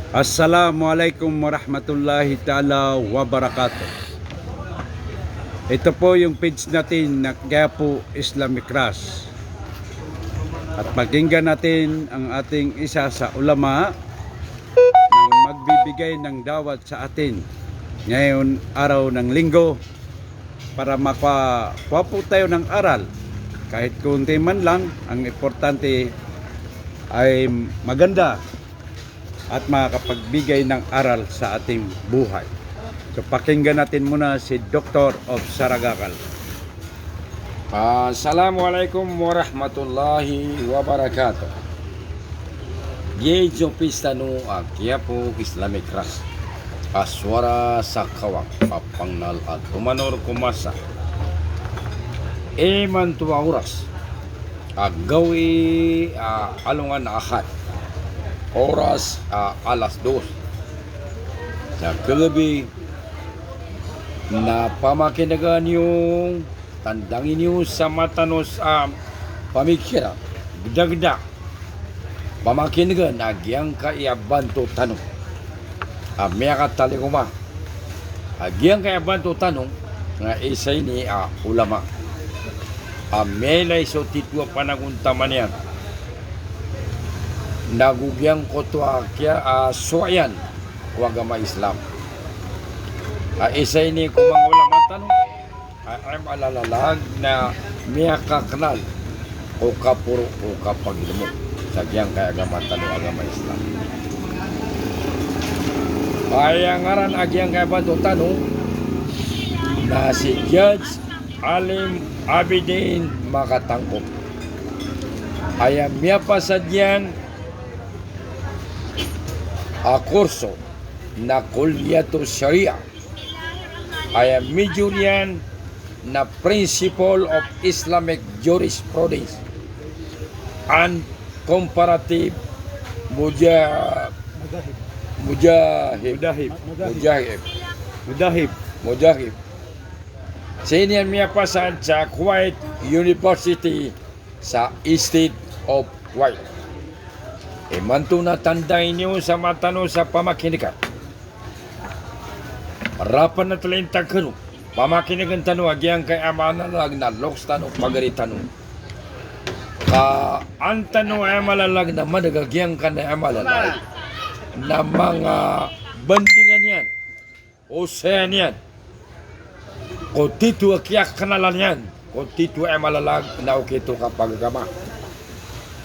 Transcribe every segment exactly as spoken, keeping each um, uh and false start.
Assalamu alaikum warahmatullahi taala wabarakatuh. Ito po yung page natin na Quiapo Islamic Trust. At pakinggan natin ang ating isa sa ulama na magbibigay ng dawat sa atin ngayon, araw ng Linggo, para makakuha po tayo ng aral. Kahit konti man lang, ang importante ay maganda at makakapagbigay ng aral sa ating buhay. So, pakinggan natin muna si Doktor of Saragakal. Assalamu alaikum warahmatullahi wabarakatuh. Giya i office tano a Quiapo Islamic Trust a sowara sa kawang a pangnal a tomanor ko masa. Imanto a oras a gawii a alongan a Ahad, oras a alas dos sa kagabi, na pamakinega niyo, tandangin iyo sa mata tano sa pamikiran, gdagda, pamakinega a giyangkai a banto tano a miyakatalingoma a giyangkai a banto tano na isa ini a ulama a miyailay so tito a panagontaman iyan, nago giyangkoto a kiya a sowa iyan ko agama Islam. A isa ini ko manga ulama tano a aya malalag na miyakaknal ko kaporo ko kapagilmo sa giyangkai a agama tano a agama Islam. Aya ngaran a giyangkai a banto tano na si Judge Alim Abidin Makatangkop. Aya miyapasad iyan a kurso na Kulliyatu Sharia. Aya major iyan na Principle of Islamic Jurisprudence and Comparative Muja-, Mudahib. Mujahib. Mudahib. Mudahib. Mudahib. Mudahib. Sii niyan miyapasad sa Kuwait University sa State of Kuwait. Imanto na tandangin iyo sa mata tano sa pamakinega. Rapan a talintag kano, pamakinegn tano a giyangkai a aya malalag na loks tano, pagari tano. Ka an tano a aya malalag na maneg a giyangkai a aya malalag na manga bandingan iyan, osayan iyan ko tito a kiyaknalan iyan ko tito a aya malalag na okit o kapagagama.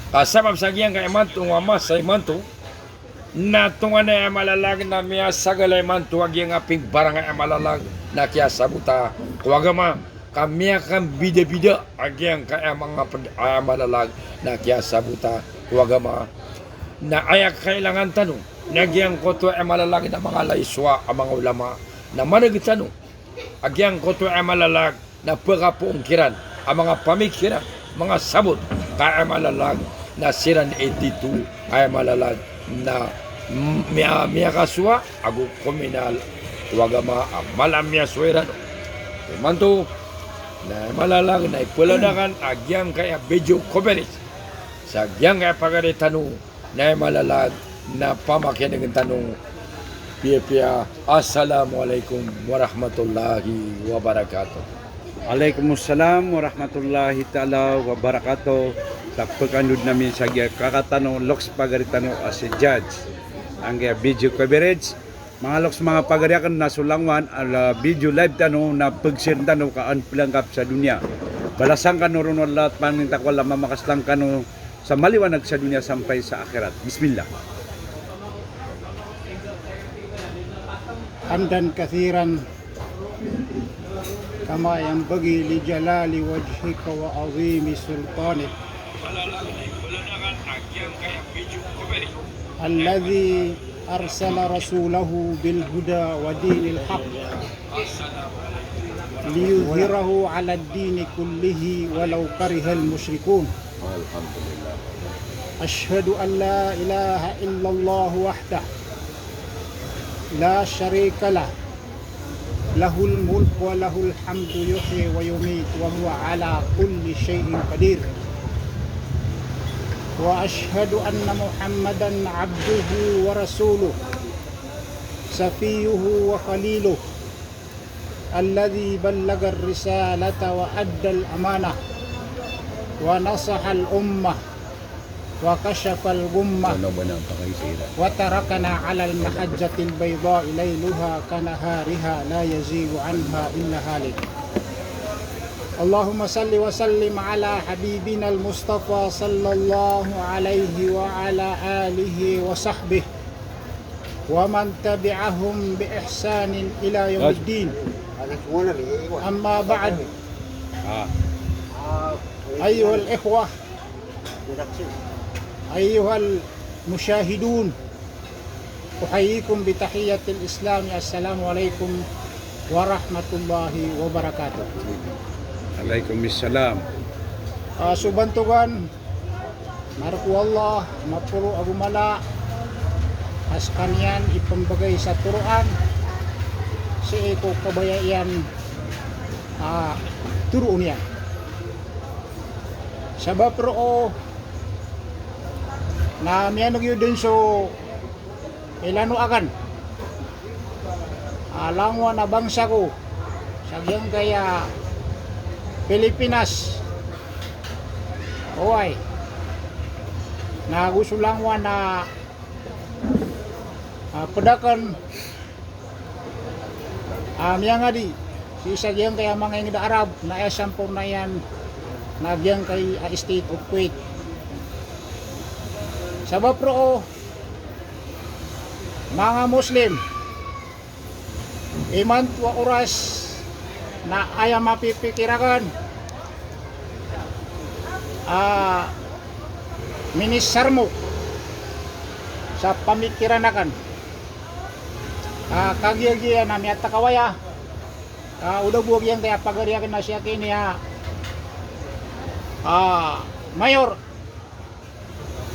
Ka sabap sa giyangkai a imanto a masa imanto, na tonganay a aya malalag na miyasagala imanto a giyangkai a pingbarangay a aya malalag na kiyasabota ko agama, ka miyakambidabida a giyangkai a aya manga pd-, a aya malalag na kiyasabota ko agama. Na aya kailangan tano na giyangkoto a aya malalag na manga laisowa a manga ulama na maneg tano a giyangkoto a aya malalag na pkapoon kiran a manga pamikiran, manga sabot, ka aya malalag na siran i tito a aya malalag na m-, miya-, miyakasowa ago kominal ko agama a mala a miyasowa iran. Imanto na aya malalag na ipalanakan a giyangkai a video coverage sa giyangkai a pagari tano na aya malalag na pamakinegn tano. Piyapiya, Assalamu alaikum warahmatullahi wabarakatuh. Alaikum assalam warahmatullahi taala wabarakatuh. Sa pkandod ami sa giyangkai a kaka tano, loks pagari tano a si Judge, anggiya video coverage. Manga loks, manga pagari akn, na so langowan a video live tano na pag-share tano ka an plangkap sa doniya. Balasan kano ron o Allah, pangnin ta ko Allah mamakaslang kano sa maliwanag sa doniya sampay sa akhirat. Bismillah. حمدا كثيرا كما ينبغي لجلال وجهك وعظيم سلطانك، الذي أرسل رسوله بالهدى ودين الحق ليظهره على الدين كله ولو كره المشركون. أشهد أن لا إله إلا الله وحده لا شريك له، له الملك وله الحمد يحيي ويميت وهو على كل شيء قدير. وأشهد أن محمدا عبده ورسوله صفيه وخليله الذي بلغ الرسالة وأدى الأمانة ونصح الأمة وكشف الغمة وتركنا على المحجة البيضاء ليلها كنهارها لا يزيغ عنها إلا هالك. اللهم صل وسلم على حبيبنا المصطفى صلى الله عليه وعلى آله وصحبه ومن تبعهم بإحسان إلى يوم الدين. أما بعد. أيها الإخوة، أيها المشاهدون، أحييكم بتحية الإسلام، السلام عليكم ورحمة الله وبركاته. Alaikum salam. Ah, so bantogan, marko Allah, maporo ago mala a sekaniyan i pembegay sa toroan sii ko kabaya iyan a toroon iyan. Sabap roo na miyaneg iyo den so ilanoagan a langowan a bangsa ko sa giyangkaya Pilipinas. Oway. Na go so langowan a, a, ped aken a miyangadi sii sa giyangkaya manga inged a Arab na aya samporna iyan na giyangkaya State of Kuwait. Sabap roo, manga Muslim, imanto a oras na aya mapipikir aken a minisarmo sa pamikiran aken a kagiya-giya na miyatakaw aya a o da bo a giyangkaya pagari aken na siyakiniya a Mayor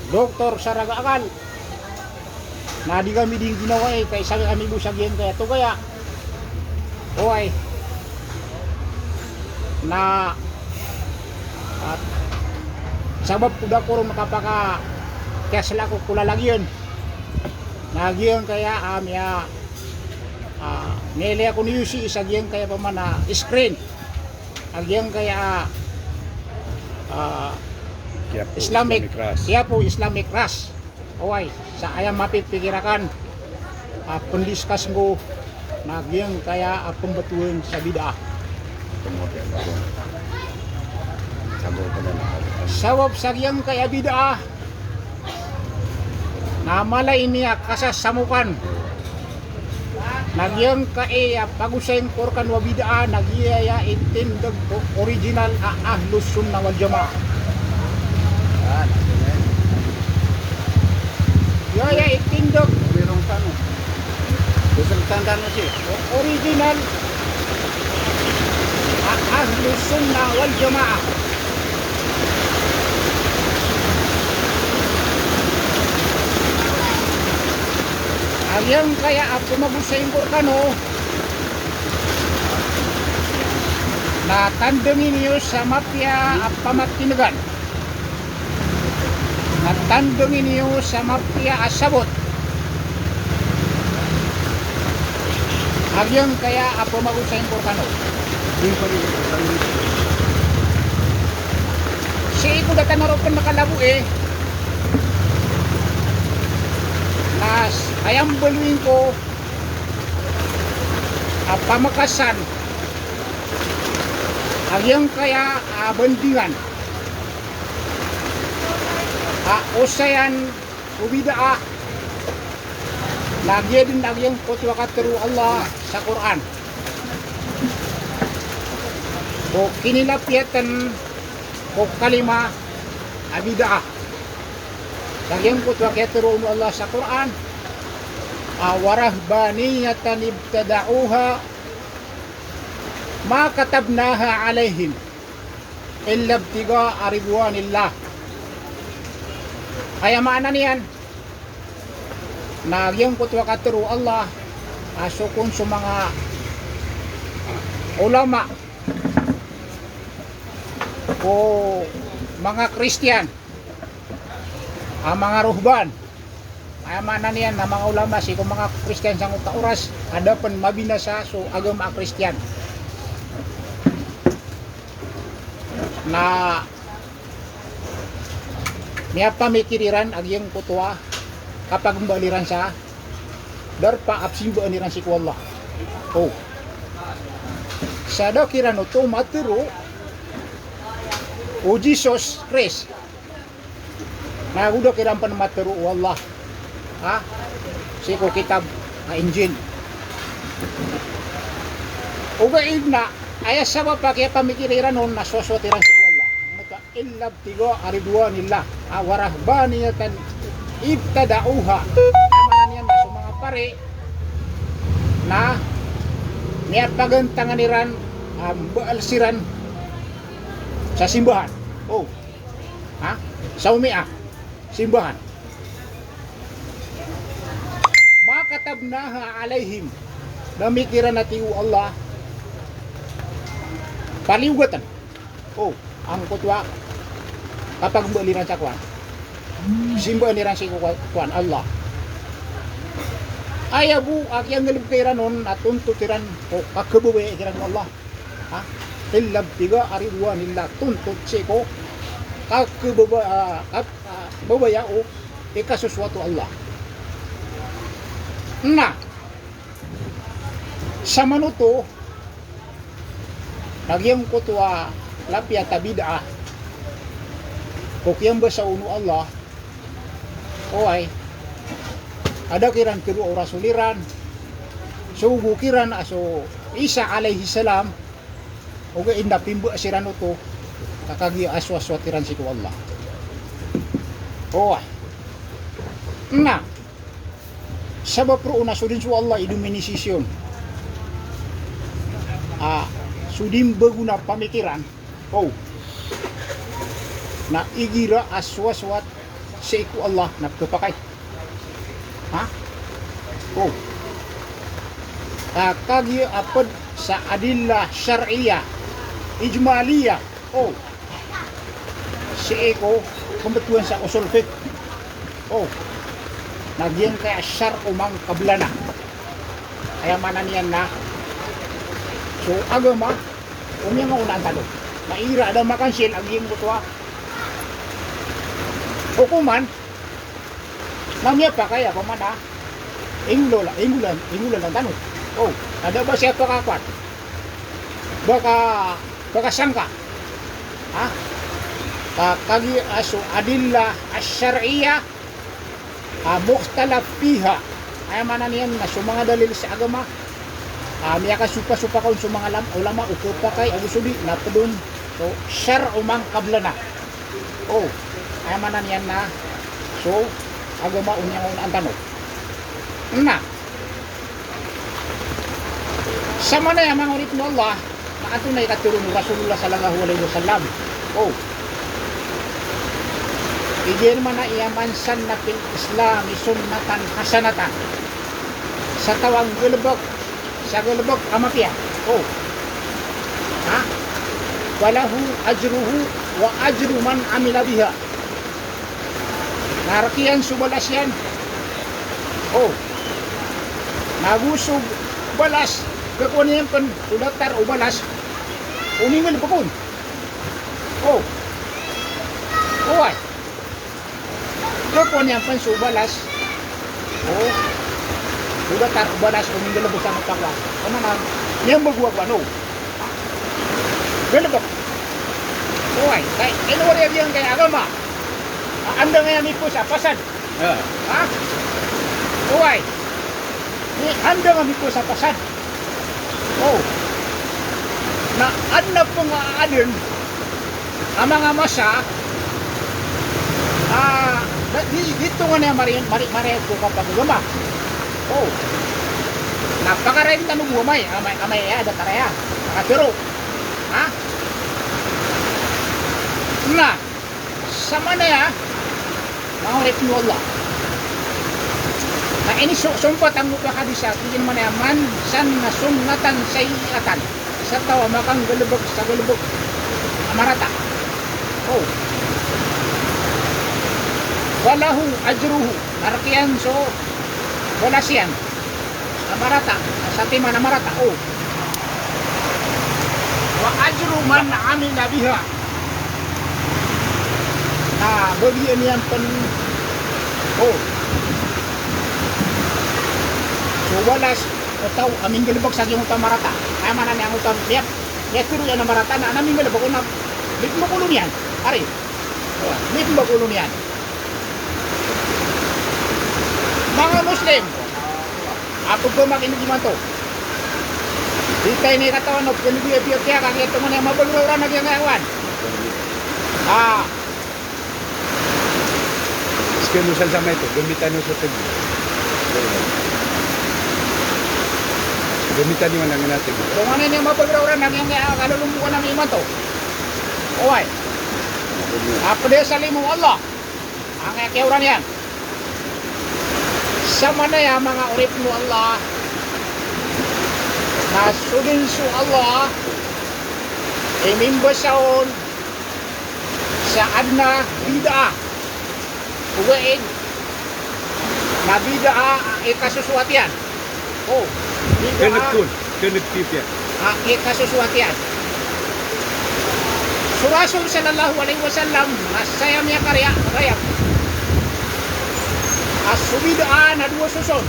Doktor Saraga Akal. Na di kami di ngginawai, ka isa kami bo sa giyangkaya togaya. Oway. Na, ah, sabap ko da ko ron kapakakiyasla ko ko lalagiyan. Na giyangkaya, ah, miya, ah, miyailay ako niyo sii sa giyangkaya pman a screen. A giyangkaya, ah, Quiapo Islamic, Islamic Trust. Quiapo Islamic Trust. Oway, sa aya mapipikir aken a pendiscuss ngko na giyangkaya a pembetowan sa bid'ah. Sabap sa giyangkaya bid'ah na mala ini a kasasamokan. Na giyangkaya pagosayin ko rekano a bid'ah na giyaya itindeg o original a Ahlus Sunnah wal Jamaah. Giyaya itindeg o original a Ahlus Sunnah wal Jamaah. A giyangkaya a pemagosayin ko rekano na tandemi niyo sa mapiya a pamatinegan. Na tandemi niyo sa mapiya a sabot a giyangkaya a pemagosayin ko rekano. Sii ko da tano ron pen kalaboi, na aya mbaloyin ko a pamakasan a giyangkaya a bandingan a osayan o bid'ah, na giya den a giyangkoto a katero o Allah sa Qur'an. O kinilapiya ten ko kalima a bid'ah. Sa giyangkoto a kiyatero o Allah sa Qur'an, a, "Wa rahbaniyatan ibtada'uha ma katabnaha alaihim illa ibtigha'a ridwanillah." Aya maana niyan na giyangkoto a katero o Allah, a so kon so manga ulama ko manga Kristiyan, a manga ruhban, Aya maana niyan na manga ulama sii ko manga Kristiyan sangkoto a oras a da pn mabinasa so agama a Kristiyan. Na miyapamikir iran a giyangkoto a kapagmbal iran sa darpa a pzimbaan iran sii ko Allah. O. Sa da kiran oto matharo o Jesus Christ. Na go da kiran pn matharo o Allah. Ha? Sii ko kitab a Injil. Ogaid na aya sabap a kiyapamikir iran on na sowasowat iran sii ko Allah. Illa ibtigha'a ridwanillah, a, wa rahbaniyatan ibtada'uha. Aya maana niyan na so manga pari na miyapagantangan iran, a, mbaal siran sa simbahan. O. Ha? Sawmi'ah. Simbahan. Ma katabnaha alaihim. Na mikiran a tig o Allah, paliyogatan. O, angkoto a kapagmbal iran sa kowan. Simbaan iran sii ko kowan, Allah. Aya bo a kiyanggalbk iran on na tontot iran ko kakhababaya kiran o Allah. Ha? Illa ibtigha'a ridwanillah, tontot sii ko kakhababa-, a, kab-, a, babaya o ikasosowat o Allah. Na samanoto, na giyangkoto a lapiyat a bid'ah ko kiyambasa on o Allah, oway, a da kiran tharoa o Rasul iran, sogo kiran a so Isa alayhis salam, ogaid na pimbaal siran oto, ka kagiya a sowasowat iran sii ko Allah. Oway. Na sabap roo na so dn so Allah i dominisasyon. A, so dn bago na pamikiran. O. Na igira a sowasowat sii ko Allah na pkhapakay. Ha? O. A, kagiya a pd sa adillah shar'iyyah, ijmaliyyah. O. Sii ko pmbtowan sa usul fiqh. O. Na giyangkaya shar'u man qablana. Aya maana niyan na so agama o miyangaonaan tano. Na igira a da makansil a giyangkoto a hokoman, na miyapakay a pman a inggola-, inggolan, inggolan tano. O, na da ba siyapakakowan, ba ka, ba kasangka. Ha? Ka, kagiya so adillah ash-shar'iyyah, a, mukhtalaf fiha. Aya maana niyan na so manga dalil sa agama, a, miyakasopasopak on so manga lam-, ulama o khapakay ago so di na pd on so shar'u man qablana. O, aya maana niyan na so agama o miyangaonaan tano. Na samanaya manga oripn o Allah, na antonaa i katharo o Rasulullah sallallahu alaihi wasallam? O. Igira maana iya, man sanna fil Islami sunnatan hasanatan. Sa taw a nggalbk sa galbk a mapiya. O. Ha? Falahu ajruhu wa ajru man amila biha. Na rk iyan so balas iyan. O. Na go so balas, khakowa niyan pn so datar o balas o minggalbk on. O. Oway. Khakowa niyan pn so balas. O. So datar o balas o minggalbk sa mapakwa. Aya maana niyan, miyambago a kowan, o. Galbk. Oway, kay, ino wari a giyangkaya agama a andang aya mipos a pasad. Ya. Ha? Oway. Ni andang a mipos a pasad. O. Na adn a pn a adn a manga masa a, da, di, di tonganay a mari, mari, mariyag ko kapagagama. O. Na pakarayn tano bo amay, amay, amay aya datar aya a katharo. Ha? Na samanaya, manga oripn o Allah, na inisompat angkoto a hadis a tig iyan maana, man sanna sunnatan sayyi'atan, sa taw a makanggalbk sa galbk a marata. O. Falahu ajruhu. Na rk iyan so balas iyan a marata, a satiman a marata. O. Wa ajru man amila biha. Na bagian iyan pn, o, so balas o taw a minggalbk sa giyangkoto a marata. Aya maana niyan, angkoto a miyap-, miyatharo iyan a marata na, na minggalbk on na mipmbagolo niyan. Ari. O, mipmbagolo niyan. Manga Muslim a pphamakin'g imanto. Di ta ini katawan o pkhan'g iyan a piyakaya ka giyoto man i mabaloran a giyangkaya kowan. A. Skano san sa maito, gamitan iyo so tegi. Gamitan iyo man a tegi. Tonganay niyo mabaloran a giyangkaya kalolombokan ami imanto. Oway. A pd sa limo o Allah. Angkaya kiyaoran iyan. Samanaya manga oripn o Allah, na so dn so Allah i mimbasa on sa adn a bid'ah. Ogaid na bid'ah a ikasosoat iyan. O, bid'ah. Khan'g kon, khan'g pipiya. A ikasosoat iyan. So Rasul sallallahu alaihi wasallam na saya miyakaraya, rayag a so bid'ah na dowa soson.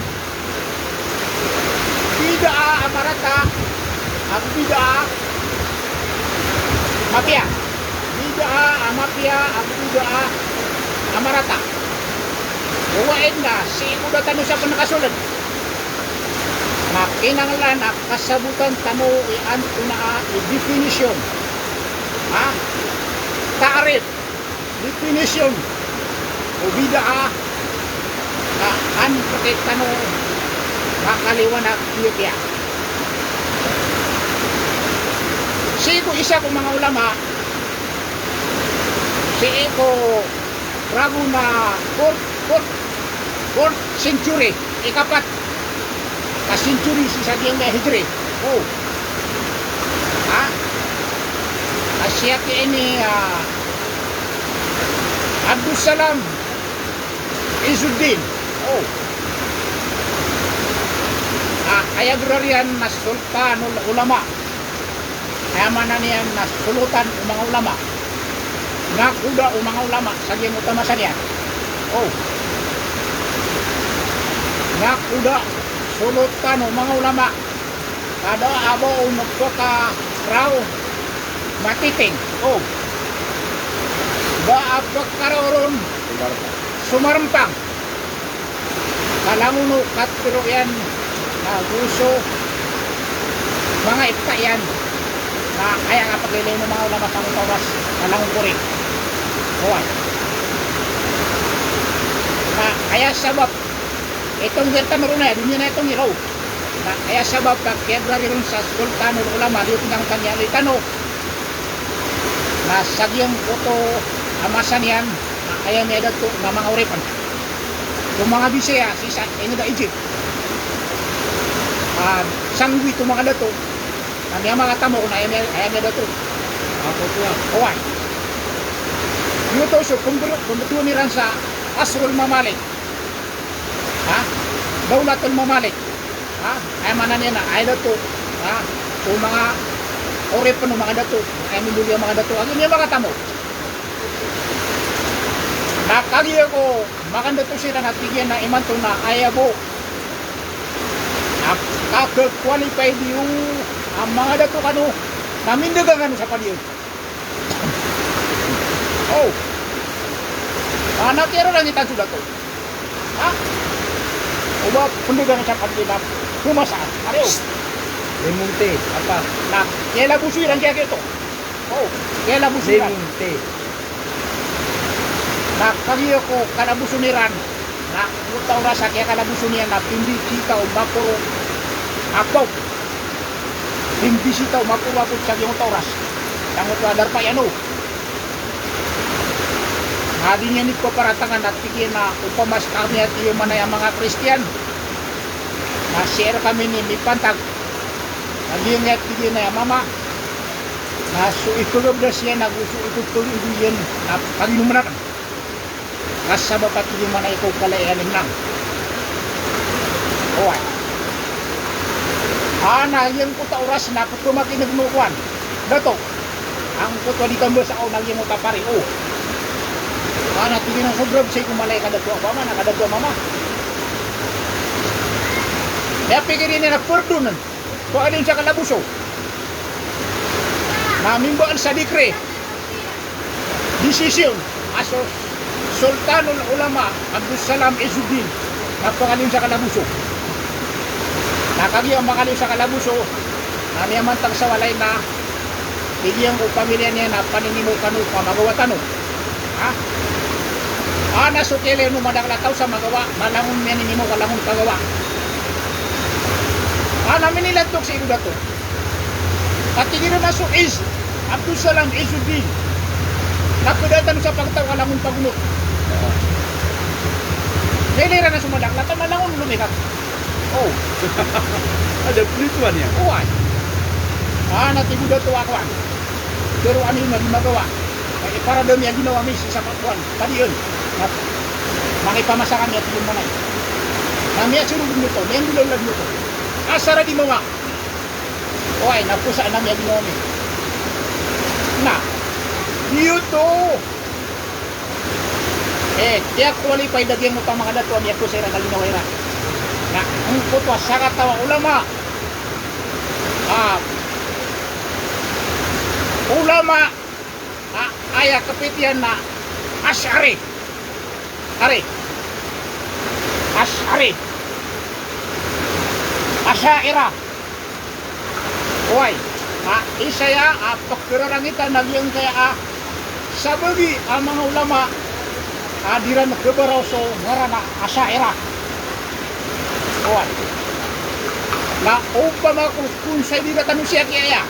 Bid'ah a marata, ago bid'ah a mapiya. Bid'ah a mapiya, ago bid'ah a marata. Ogaid na sii ko da tano sa pn kasold na kinanglan a kasabotan tano i antonaa i definition, ha? Ta'rif, definition o bid'ah, na an pkhaitano makaliwanag iyan. Sii ko isa ko manga ulama, sii ko ragon a fourth, fourth, fourth century, ikapat a century sii sa giyangkaya Hijri. O. Ha? A siya ki ini, a, Abdussalam Izzuddin. O. A, aya gerar iyan na Sultanul Ulama. Aya maana niyan na solotan o manga ulama. Nakoda o manga ulama sa giyangkoto a masa niyan. O. Nakoda, solotan o manga ulama. Ka da a ba on pkharao matiting. O. Da a pkharao ron somarmpang. Ka langon o katharo iyan na go so manga ipta iyan na aya kapagilay o manga ulama sangkoto a oras na langon ko rin. Oway. Na aya sabap, itong gerta meron na, di niyan itong iraw. Na aya sabap ka kiyagrari ron sa Sultanul Ulama, di pinangkan niya ritano. Na sa giyangkoto a masa niyan, na aya miyadato na manga oripn o manga Bisaya sii sa ingd a Egypt. A, sanggoto manga dato. Na miyamakatamok na aya miya-, aya miyadato. Apo tuwa. Oway. Giyoto so pembero-, pembedoon iran sa Asrul Mamalik. Ha? Dawlatul Mamalik. Ha? Aya maana niyan na aya dato. Ha? So manga oripn o manga dato. Aya mimbaloy a manga dato. Agi niyan makatamok. Na kagiya ko makandato siran a tig iyan a imanto na aya bo a kaka-qualified iyo a manga dato kano na mindagang kano sa padiyan. O. A, na kiyarorangitan so dato. Ha? O ba pndagang sa padiyan na pmasaan. Ari o. Lemonte, apa? Na kiyalaboso iran kiya giyoto. O, kiyalaboso iran. Lemonte. Na kagiya ko kalaboson iran, na oto a oras a kiyakalaboson iyan na pimbisita o maporo a pop. Pimbisita o maporo a pop sa giyangkoto a oras. Sangkoto a darpa iyan o. Na di niyan ipaparatangan a tig iyan a opama skami a tiyo manaya manga Kristiyan, na sii rkami ini mipantag. Kagiya tig iyan a mama, na so ipagabdas iyan ago so ipagpagaigo iyan na paginoman akn. Ka sabap a tig iyan mambo a ikaw kala i alim lang. Oway. A, na giyangkoto a oras na pekemakineg o kowan, dato. Angkoto a di kambasa on a giyangkoto a pari, o. A, na tig iyan a sobra bo sii ko mala i kadato a mama, na kadato a mama. Miyapikir iyan a perdonen. Pangaliyon sa kalaboso. Na mimbaan sa decree, desisyon a so Sultanul Ulama Abdussalam Izzuddin na pangaliyon sa kalaboso. Na kagiya makaliyo sa kalaboso, na miyamantag sa walay na tig iyan ko pamilya niyan a paninimo kano ko magawa tano. Ha? A, na so kiyaliyo o madakl a taw sa magawa, malangon miyanimo ka langon kagawa. A, na minilantok sii ko dato. Ka tig iran a so Izz, Abdussalam Izzuddin, na keda tano sa pagtaw ka langon pagonot. Kiyaliyo iran a so madakl a taw malangon lomikat. O. Ada pelituan iyan. Oway. A, na tig o dato a kowan, tero ami na di magawa. Ay, para da mi a ginawa mi sii sa kowan, padiyan. Na mangipamasa kami a tig iyan mambo. Na miyasorog dn oto, miyanggolaola dn oto. Asar a di mawa. Oway, na posa na mi a ginawa mi. Na giyoto. E, tiya qualified a giyangkoto a manga dato a miyaposa iran a ginawa iran. Na angkoto a sakataw a ulama. A, ulama a, aya kapit iyan na Ash'ari. Ari. Ash'ari. Asha'irah. Oway. A, isa aya a pekerarangitan a giyangkaya a sabagi a manga ulama a di iran kebaraw so ngaran a Asha'irah. Oway. Na opama ko konsay di rata no siya kiyaya.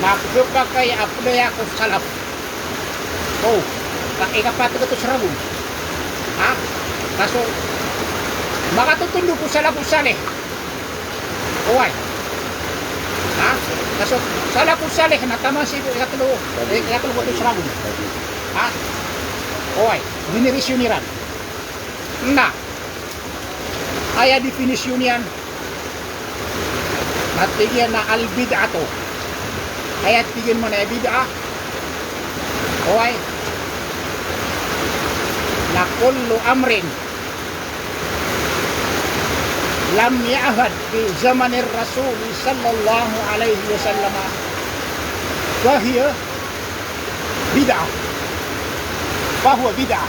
Na khapakay a pd aya ko salaf. O, ka ikapat gatos ragon. Ha? Ka so makatotondo ko salafus salih. Oway. Ha? Ka so salafus salih na taman sii ko ikatlo, ikatlo gatos ragon. Ha? Oway. Generation iran. Na aya definisyon iyan na tig iyan a al-bid'atu. Aya tig iyan mambo a bid'ah. Oway. Na kullu amrin lam yu'had fi zamanir Rasul sallallahu alaihi wasallam fahiya bid'ah. Fahuwa bid'ah.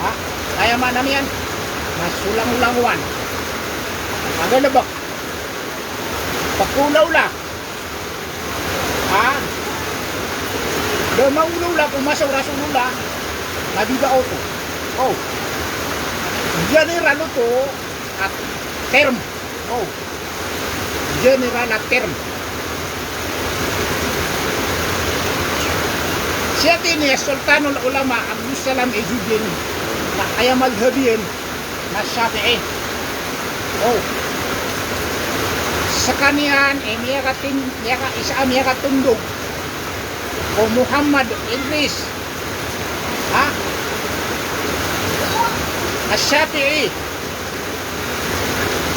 Ha? Aya maana niyan na so langolangowan a galebek, pekaolaola a da mangolaola ko masa o Rasulullah na bid'ah oto. O. General oto a term. O. General a term. Siyati niyan Sultanul Ulama Abdussalam Izzuddin na aya madhhab iyan na Shafi'i. O. Sekaniyan i miyakatin-, miyaka-, isa a miyakatondog o Muhammad Idris. Ha? Ash-Shafi'i.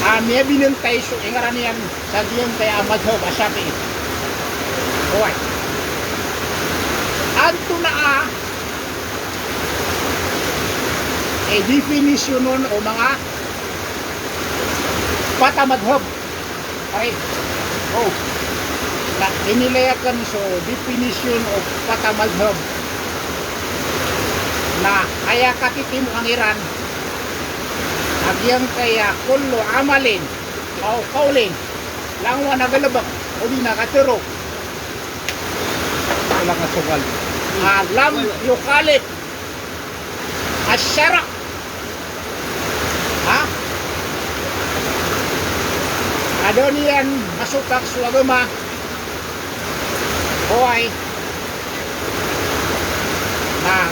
A miyabinantay so ingaran iyan sa giyangkaya a madhhab a Shafi'i. Oway. Antonaa i definisyon on o manga pat a madhhab? Ari. O. Na inilay aken so definisyon o pat a madhhab na aya katitimoan iran a giyangkaya kullu amalin aw qawlin, langowan a galebek odi na katharo, a lam yukhalif ash-shara'. Ha? A da niyan masopak so agama. Oway. Na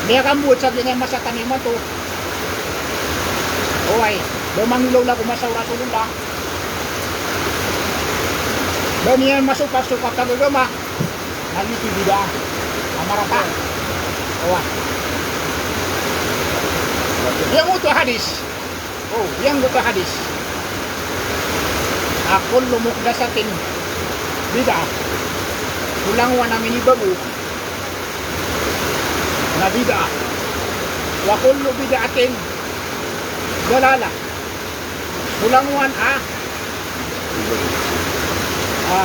miyakambowat sa giyangkaya masa tano imanto. Oway. Da mangolaola ko masa o Rasulullah. Da niyan masopak so kapagagama. Na giyoto i bid'ah a marata. Oway. Giyangkoto a hadis. O, giyangkoto a hadis. A kullu muhdathatin bid'ah. So langowan a minibago na bid'ah. Wa kullu bid'atin dalalah. So langowan a, a,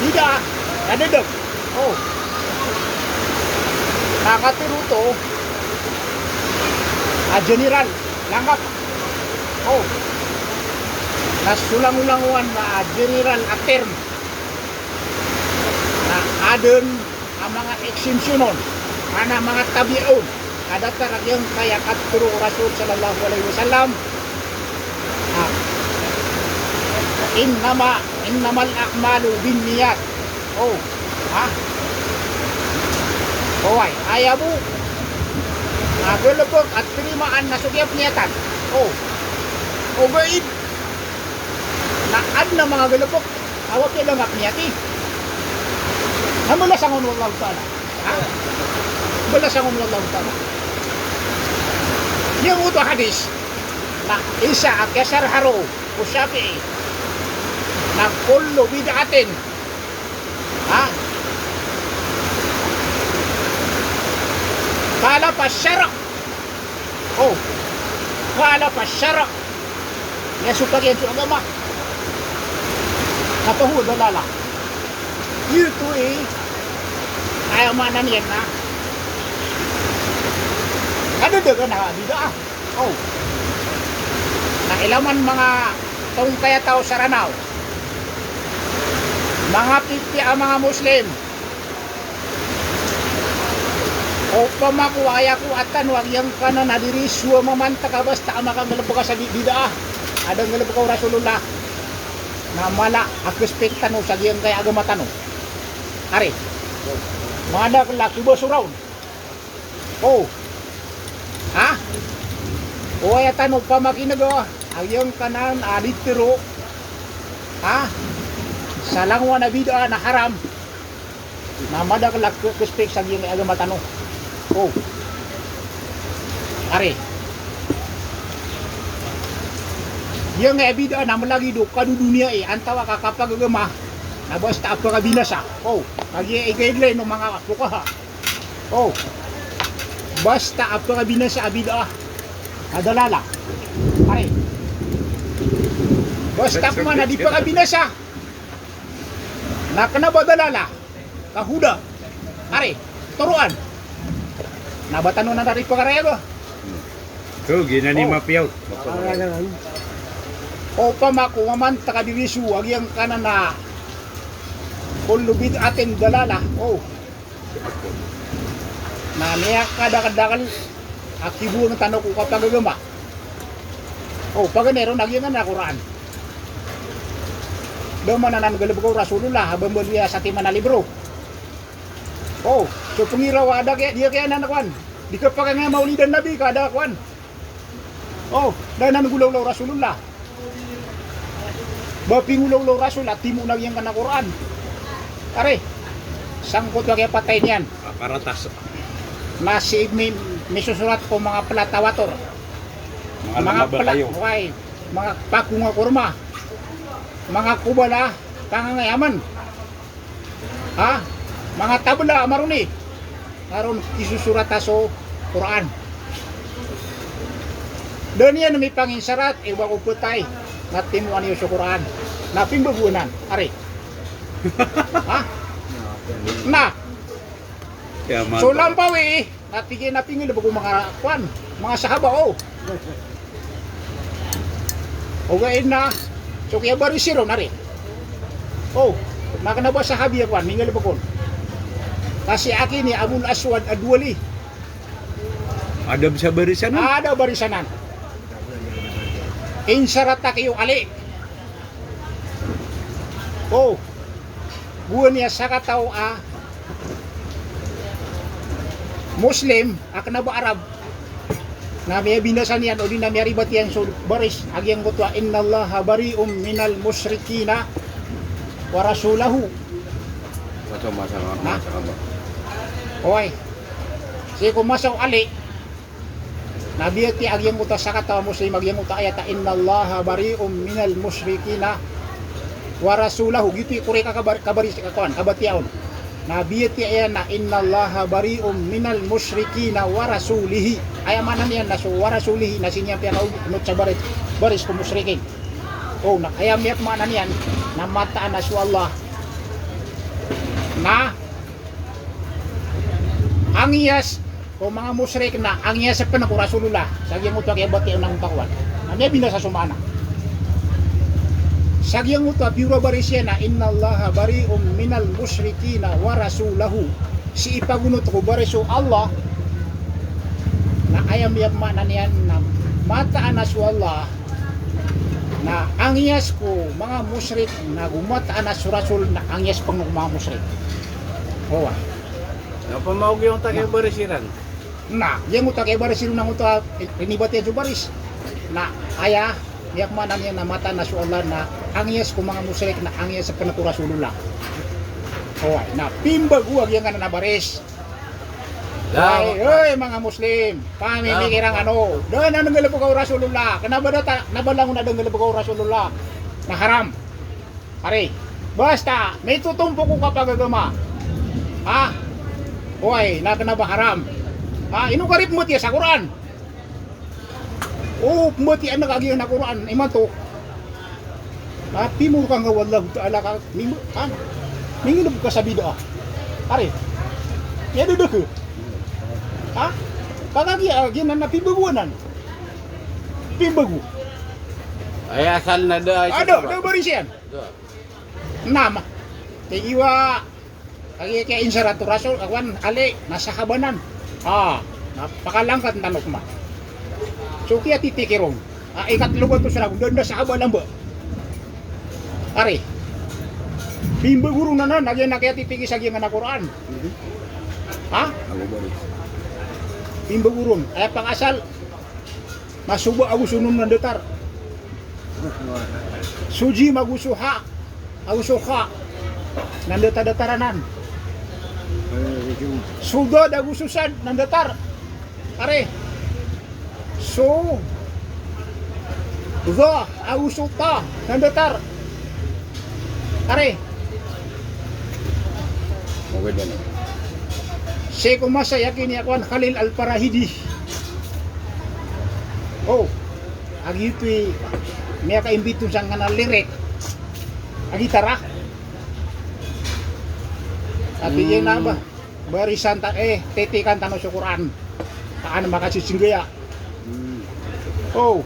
bid'ah, na dadaw. O. Na katharo oto a general, langgap. O. Na so langolangowan na general a term na adn a manga exemption on, maana manga tabiya on, a datar a giyangkaya katharo o Rasul sallallahu alaihi wasallam. A, innama, innamal a'malu binniyat. O, ha? Oway, aya bo a galbk a tarimaan na so kiyapniyatan. O, ogaid na adn a manga galbk a apiya langgap niyati na mbalasan on o Allahu Ta'ala. Ha? Mbalasan on o Allahu Ta'ala. Giyangkoto a hadis na isa a kiyasharha roo o Shafi'i na kullu bid'atin, ha, khalafa ash-shar'. O, khalafa ash-shar'. Aya so pagiyan so agama na fahuwa dalalah. Giyoto i, aya maana niyan na kadadagan a bid'ah. O. Na ilay man manga tongkay a taw sa Ranaw, manga pipiya a manga Muslim. Opama ko aya ko a tano a giyangkanan a di riso a mamantag a basta a makagalbk a sa bi-, bid'ah a da nggalbka o Rasulullah, na mala a respect tano sa giyangkaya agama tano. Ari. Madakl a kibasoraon. O. Ha? O aya tano pamakinega a giyangkanan a di tero, ha, sa langowan a bid'ah na haram. Na madakl a ke-, respect sa giyangkaya agama tano. O. Ari. Giyangkaya bid'ah na mlagid o kadodoniyai, antawaa ka kapagagama na basta a pkabinasa. O. Kagiya i guideline o manga fuqaha. O. Basta a pkabinasa a bid'ah na dalalah. Ari. Basta pman a di pkabinasa na kna ba dalalah, ka huda. Ari, toroan. Na ba tano nan ari pkarayaga. O, giyanan i mapiya. Opama ko mamantag a di riso a giyangkanan a kullu bid'atin dalalah. O. Na miyakadakldakl a kiboang tano ko kapagagama. O, paganay ron a giyanan a Qur'an. Da man anan galbka o Rasulullah a ba mbaloya satiman a libro. O, so pngiraw a da kaya, di kaya anan kowan. Di kapakay a Maulidan Nabi ka da kowan. O, da anan golawla o Rasulullah. Ba pingolawla o Rasul a timo na giyangkanan a Qur'an. Ari, sangkoto a kiyapatay niyan. Paratas. Na sii mi-, misosorat ko manga pla tawator. Manga pla, oway, manga pakong a korma. Manga kobal a pangangayaman. Ha? Manga tabla a maroni. Aron kisosorata so Qur'an. Da niyan mipanginsarat i ba ko ptay na timoan iyo so Qur'an. Na pimbago anan. Ari. Ha? Na. So lampawi, na tig iyan a pinggalbk o manga kowan, manga sahaba, o. Ogaid na so kiyabarisi ron, ari. O, na kna ba sahabi a kowan, minggalbk on. Ka si aki ni Abul Aswad Ad-Duwali. Adab sa barisan anan? Adab barisan anan. Insarat aki o Ali. O, gowani a sakataw a Muslim a kna ba Arab na miyabinasa niyan odi na miyaribat iyan so baris a giyangkoto a, "Innallaha bari'un minal mushrikina wa rasulahu." Masa, masa, ha? Masa, masa. Oway. Sii ko masa o Ali, Na biyatiya a giyangkoto a sakataw a Muslim a giyangkoto a ayat a, "Innallaha bari'un minal mushrikina wa rasulahu." Giyoto i korek a kabar-, kabaris-, kakowan, kabatiya on. Na biyatiya iyan na, "Innallaha bari'un minal mushrikina wa rasulihi." Aya maana niyan na so wa rasulihi na sii niyan piyakaonot sa baris, baris ko mushrikin. O, na aya miyapmaana niyan na mataan a so Allah na angiyas ko manga mushrik na angiyasapen ko Rasulullah. Sa giyangkoto a kiyabatiya on a manga kakowan. Na miyabinasa so maana. Sa giyangkoto a piyorabaris iyan na, "Innallaha bari'un minal mushrikina wa rasulahu." Sii pagonot ko baris o Allah, na aya miyapmaana niyan na mataan a so Allah na angiyas ko manga mushrik, na go mataan a so Rasul na angiyas pen ko manga mushrik. Oway. Na pamaog giyangkoto a kiyabaris iran. Na giyangkoto a kiyabaris iran angkoto a inibatiya so baris. Na aya miyapmaana niyan na mataan a so Allah na angiyas ko manga mushrik na angiyas pen ko Rasulullah. Oway, na pimbago a giyangkanan a baris. Ay, oy, manga Muslim, pamimikir angkano. Da anan nggalebeka o Rasulullah. Kena ba da ta-, kena ba langon a da nggalebeka o Rasulullah na haram. Ari, basta mitotompo ko kapagagama. Ha? Oway, na kena ba haram. Ha, ino ka di pembatiya sa Qur'an? O, pembatiya na kagiya na Qur'an imanto. Na pimoro ka ngka o Allahu Ta'ala ka mim-, ha? Minggalebek ka sa bid'ah. Ari. Iya da da ke. Ha? Ka kagiya, giyanan na pimbago anan. Pimbago. Ay, asal na da, asal da, da baris iyan. Da. Nama. Tigiwa. Kagiya kiyainsarat o Rasul, a kowan, Ali, na sahaba nan. Ah, na pakalangkat tano pman. So kiyatitikir on a ikatlo gatos ragon, da, da sahaba lamba. Ari. Pimbago ron anan, na giya na kiyatitikir sa giyangkanan a Qur'an. Ha? Pimbago ron. Aya pang asal, na so ba ago so nun na datar. So jim ago so ha, ago so kha, na datar-datar anan. So dad ago so sad na datar. Ari. So dha ago so ta na datar. Ari. Sii ko masa i aki niyan a kowan, Khalil Al-Farahidi. O, a giyoto i miyakaimbit on sangkanan a lirik a gitara. Ati iyan a ba, barisan ta, eh, titikan tano so Qur'an. Taan makasisinggaya. Hmm. O.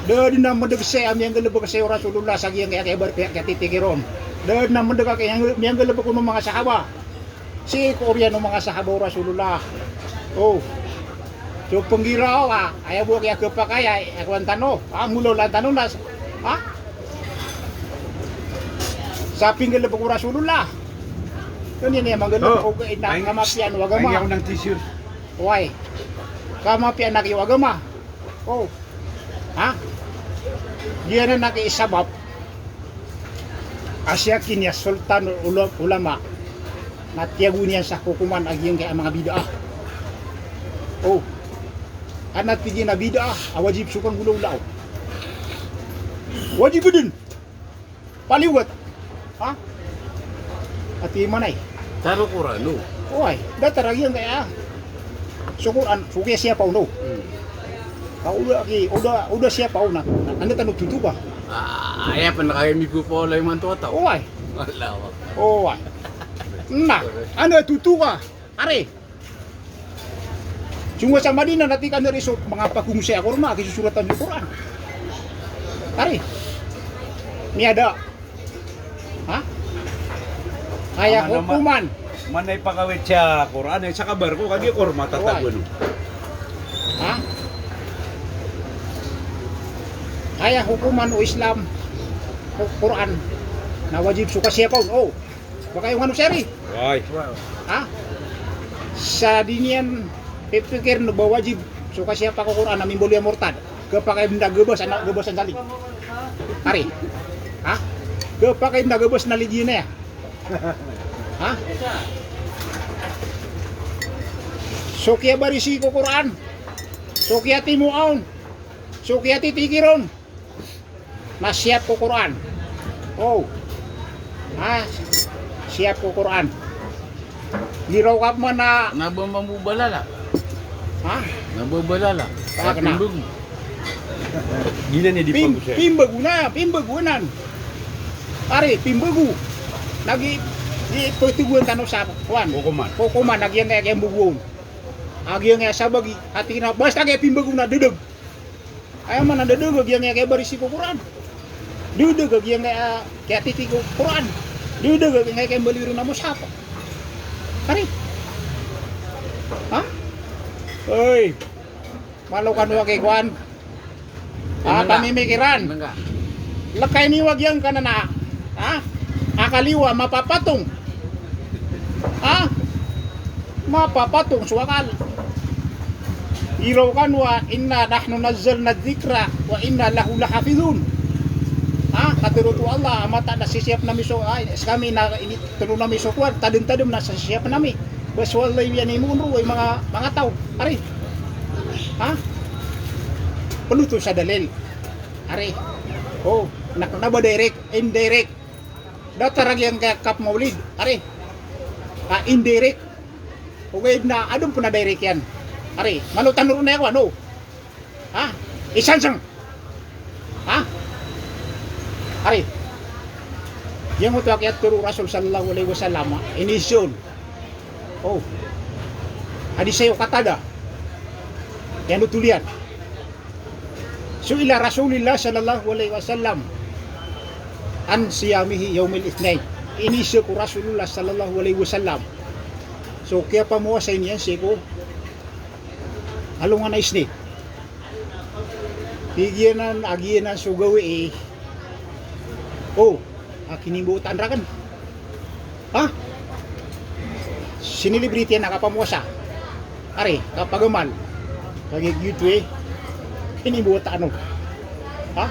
Da den a medeg sii a miyanggalebek sii o Rasulullah sa giyangkaya, kaya bar-, kaya, kaya titikiron. Da den a medeg a kaya miyanggalebek on o manga sahaba. Sii ko oriyan o manga sahaba o Rasulullah. O. So penggiraw a, aya bo kaya kepakay a, aya kowan tano. A, mulaw lan tano na, ha? Sa pinggalebek o Rasulullah. Kaniyan iya manggalebek o kaya na kamapiyaan o agama. Oway. Kamapiyaan a kiyo agama. O. Ha? Giyanan a kiisabap a siyakiniya sultan ul-, ulama na tiyago niyan sa hokoman a giyangkaya manga bid'ah. O. Ana tig iyan a bid'ah a wajib so kanggolawlaa. Wajib den. Paliwat. Ha? Ati manay. Taro Qur'an o. Oway, datar a giyangkaya. So Qur'an, so kiyasiyapa on o. Hmm. Ka o da ki, o da, o da siyapa on na. Anda tano totoka? A, aya pen kaya migopaw lay man to ataw. Oway. Allahu Akbar. Oway. Na, anda totoka? Ari. Song sa Madina na tig iyan a ri so manga pagongosay a korma a kisosoratan so Qur'an. Ari. Miyada. Ha? Aya hokoman. Mana ipakawit sa Qur'an, ay sa kabar ko, kagiya korma tatago no. Ha? Aya hokoman o Islam, o Qur'an, na wajib so kasiyapa on. O. Baka iyo ngano sari. Oway. Ha? Sa di niyan pipikir na ba wajib so kasiyapa ko Qur'an a mimbaloy a mortad. Kapakay benda gabas, anak gabas an salig. Ari. Ha? Kapakay benda gabas na ligi na iya. Ha? So kiyabarisi ko Qur'an. So kiyatimo aon, so kiyatitiki ron na siyap ko Qur'an. O. Ha? Siyap ko Qur'an. Giraw ka pman a na ba mambo balala? Ha? Na ba balala? Kena. Pimbag. Gina ni di pim-, pagusay. Pimbag na, pimbag anan. Ari, pimbag. Lagi di pagtuguan tano sa kuan. Kokoman. Kokoman, lagi yang kaya, kaya mbubuon. Agi yang kaya sabagi, hati na, basta kaya pimbag na dudug. Aya maana dudug a giyangkaya kaya barisi ko Qur'an. Dudug a giyangkaya kaya titi ko Qur'an. Dudug a giyangkaya kaya mbaloy ron a mushaf. Ari. Ha? Oy. Malo kano a kikowan. A, pamimikiran. Lekay niyo a giyangkanan a, ha? Akal iyo a mapapatong. Ha? Mapapatong so akal. Iraw kano a, "Inna nahnu nazzalna dhikra wa inna lahu lahafidhun." Ha? Katharo o Allah a mataan a sisiyap ami so, ay, sekami na ini, tano ami so kuan, tadem-tadem na sisiyap ami. Ba so Allah iyan i moonro, ay manga, manga taw. Ari. Ha? Peno oto sa dalil. Ari. O, na, na ba direct, indirect. Datar a giyangkaya kap maulid. Ari. A, indirect. Ogaid na adn pn a direct iyan. Ari, malo tano ron aya kowan, o. Ha? Isansang. Ha? Ari. Giyangkoto a kiyatharo o Rasul sallallahu alaihi wasallam, iniiza on. O. Hadis o Qatada. Iyan oto liyan. Su'ila Rasulullah sallallahu alaihi wasallam an siyamihi yawmil ithnain. Iniiza ko Rasulullah sallallahu alaihi wasallam so kiyapamowasa niyan sii ko alongan a Isnin. Tig iyan a, a giyanan so gawii. O, a kinimbawataan rakn. Ha? Sinilibriti iyan a kapamowasa. Ari, kapagamal. Kagiya giyoto i kinimbawataan on. Ha?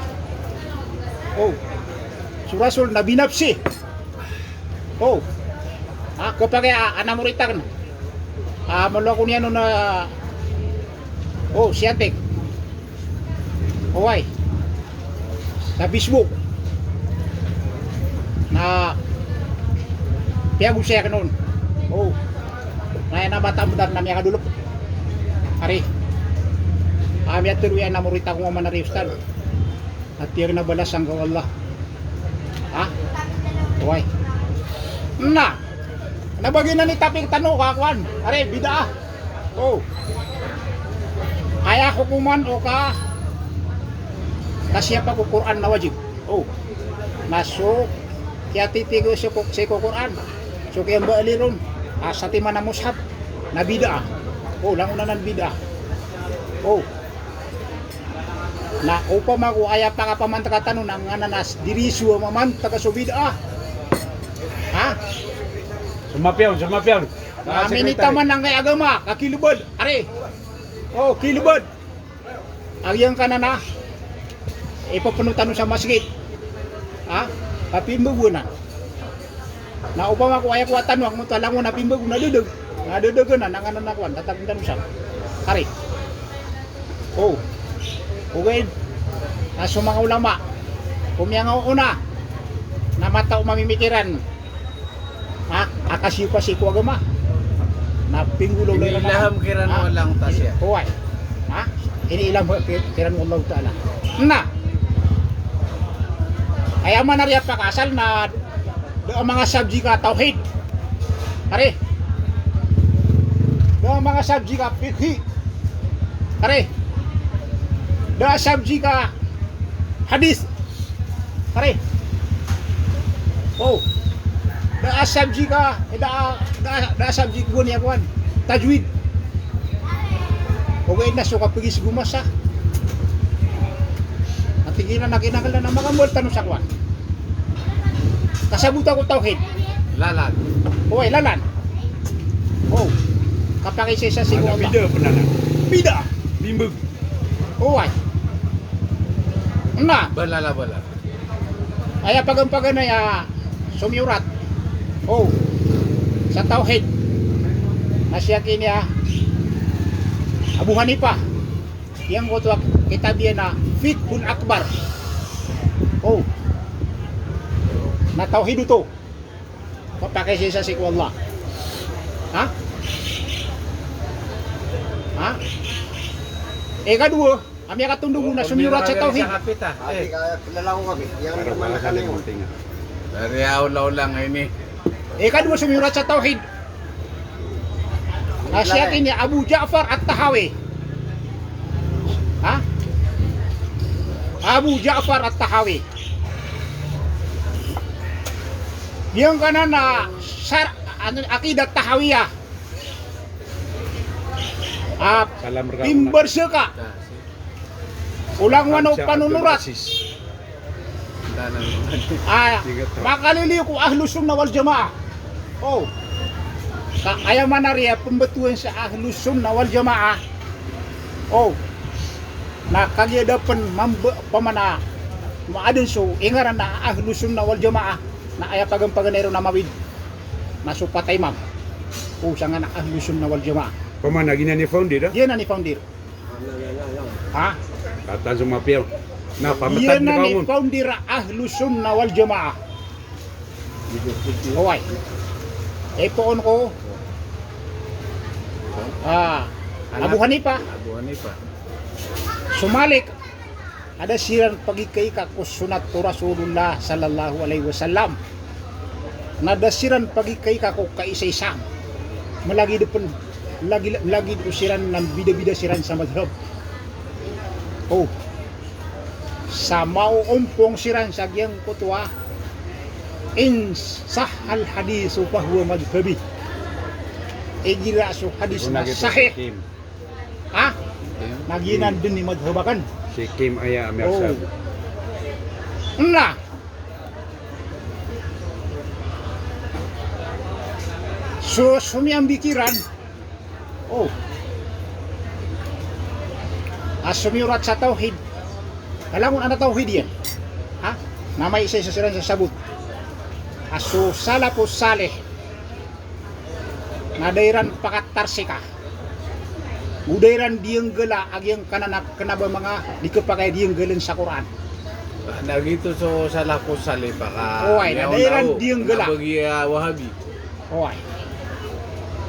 O. So Rasul na binapsi. O. Ha, kapakay a, a namorita akn. A, malo ako niyan on a, o, siyantik. Oway. Sa Facebook. Na piyagosay akn on. O. Na aya na bata a mbdar na miyakadolop. Ari. A, miyatharo iyan a namorita ako mambo na ri ustad. Ati ari na balasan ka o Allah. Ha? Oway. Na. Na ba giyanan i topic tano ka kowan. Ari, bid'ah. O. Aya hokoman o ka, kasiyapa ko Qur'an na wajib. O. Na so kiyatiti ko sii ko, sii ko Qur'an. So kiyambaali ron. A, satiman a mushaf. Na bid'ah. O, langon anan bid'ah. O. Na opama ko aya pakapamantaka tano na nganan a diriso a mamantaka so bid'ah. Ha? Sa mapiya on, sa mapiya on. Na minitaman angkai agama, ka kilbad, ari. O, kilbad. A giyangkanan a ipepeno tano sa masgit. Ha? Ka pimbag anan. Na opama ko aya kowa tano a ngoto a langon a pimbag na dudug. Na dudug anan, na nganan a kowan, tatagn tano sa. Ari. O. Ogaid na so manga ulama, ko miyangaoona na mataw a mamimikiran. Ha? A kasiyopa sii ko agama. Na pinggolaola iran a, inilaham kiran o Allah Ta'ala. Oway. Ha? Inilaham kiran o Allah Ta'ala. Na aya maana riya pakaasal na da a manga subject a tawhid. Ari. Da a manga subject a fiqh. Ari. Da a subject a hadith. Ari. O. Da a subject a, da a, da a, da a subject goni a kowan. Tajwid. Ogaid na so kapagis gomasa. Ati giyanan a kinanglan a makambal tano sa kowan. Kasabota ko tawhid. Lalan. Oway, lalan. O. Kapakaisaisa sii ko Allah. Bid'ah pn anan. Bid'ah. Pimbag. Oway. Na. Balala, balala. Aya paganay-paganay a somiyorat. O. Sa tawhid. Na siyaki niya Abu Hanifah. Giyangkoto a kitab iyan na Fiqhul Akbar. O. Na tawhid oto. Kapakaisaisa sii ko Allah. Ha? Ha? Ikadowa, a miyakatondog on na somiyorat sa tawhid. Ikadowa, somiyorat sa tawhid. Na si akin i Abu Ja'far At-Tahawi. Ha? Abu Ja'far At-Tahawi. Giyangkanan a sar-, ano, Aqidah Tahawiyah. A, pimbarsa ka. O langowan o panonorat. A, makaliliyo ko Ahlus Sunnah wal Jamaah. O. Ka aya maana riya pembetowan sa Ahlus Sunnah wal Jamaah. O. Na kagiya da pen mambe-, pamana, maaden so ingaran na Ahlus Sunnah wal Jamaah. Na aya pagampaganay ron na mawid. Na so pat a imam. O, sangkanan a Ahlus Sunnah wal Jamaah. Pamana giyanan i founder, a? Giyanan i founder. Ha? Katan so mapiya. Na pametan. Giyanan i founder a Ahlus Sunnah wal Jamaah. Oway. Ipoon ko. A, Abu Hanifa. Abu Hanifa. So Malik. A da siran pagikaika ko sunnat o Rasulullah sallallahu alaihi wasallam. Na da siran pagikaika ko kaisaisa. Malagid pen, lagi-, lagid o siran na bida-bida siran sa madhab. O. Sa maoompong siran sa giyangkoto a, "In sahhal hadithu fahuwa madhhabi." Igira so hadis na sahih. Ha? Na giyanan den i madhab aken. Sikim aya a miyasab. O. Na. So, somiyambik iran. O. A somiyorat sa tawhid. Alangon ana tawhid iyan. Ha? Na maisaisa siran sa sabot. A so salafus salih. Na da iran pakatarsika. O da iran diyanggala a giyangkanan a kena ba manga di kepakay diyanggalan sa Qur'an. Na giyoto so salafus salih paka. Oway, na da iran diyanggala. Kena ba giya Wahabi. Oway.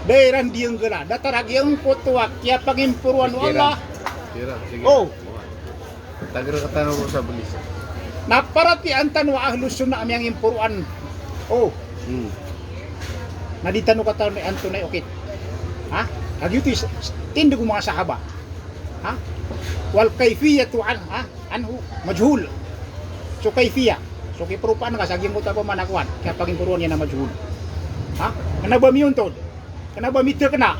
Da iran diyanggala. Datar a giyangkoto a kiyapangimporoan o Allah. Pikiran. Pikiran, sige. O. Oway. Tagar ka tano ko sa belis. Na paratiyayaan tano a Ahlus Sunnah a miyangimporoan. O. Hmm. Na di tano katawan antonaa i okit. Ha? Kagiya oto i s-, s-, tindeg o manga sahaba. Ha? Wal kayfiyatu an-, ha? Anhu majhul. So kayfiyah. So kiperopaan ka sa giyangkoto a pamanakowan. Kiyapangimporoan iyan na majhul. Ha? Kena ba miyontod. Kena ba mitekena.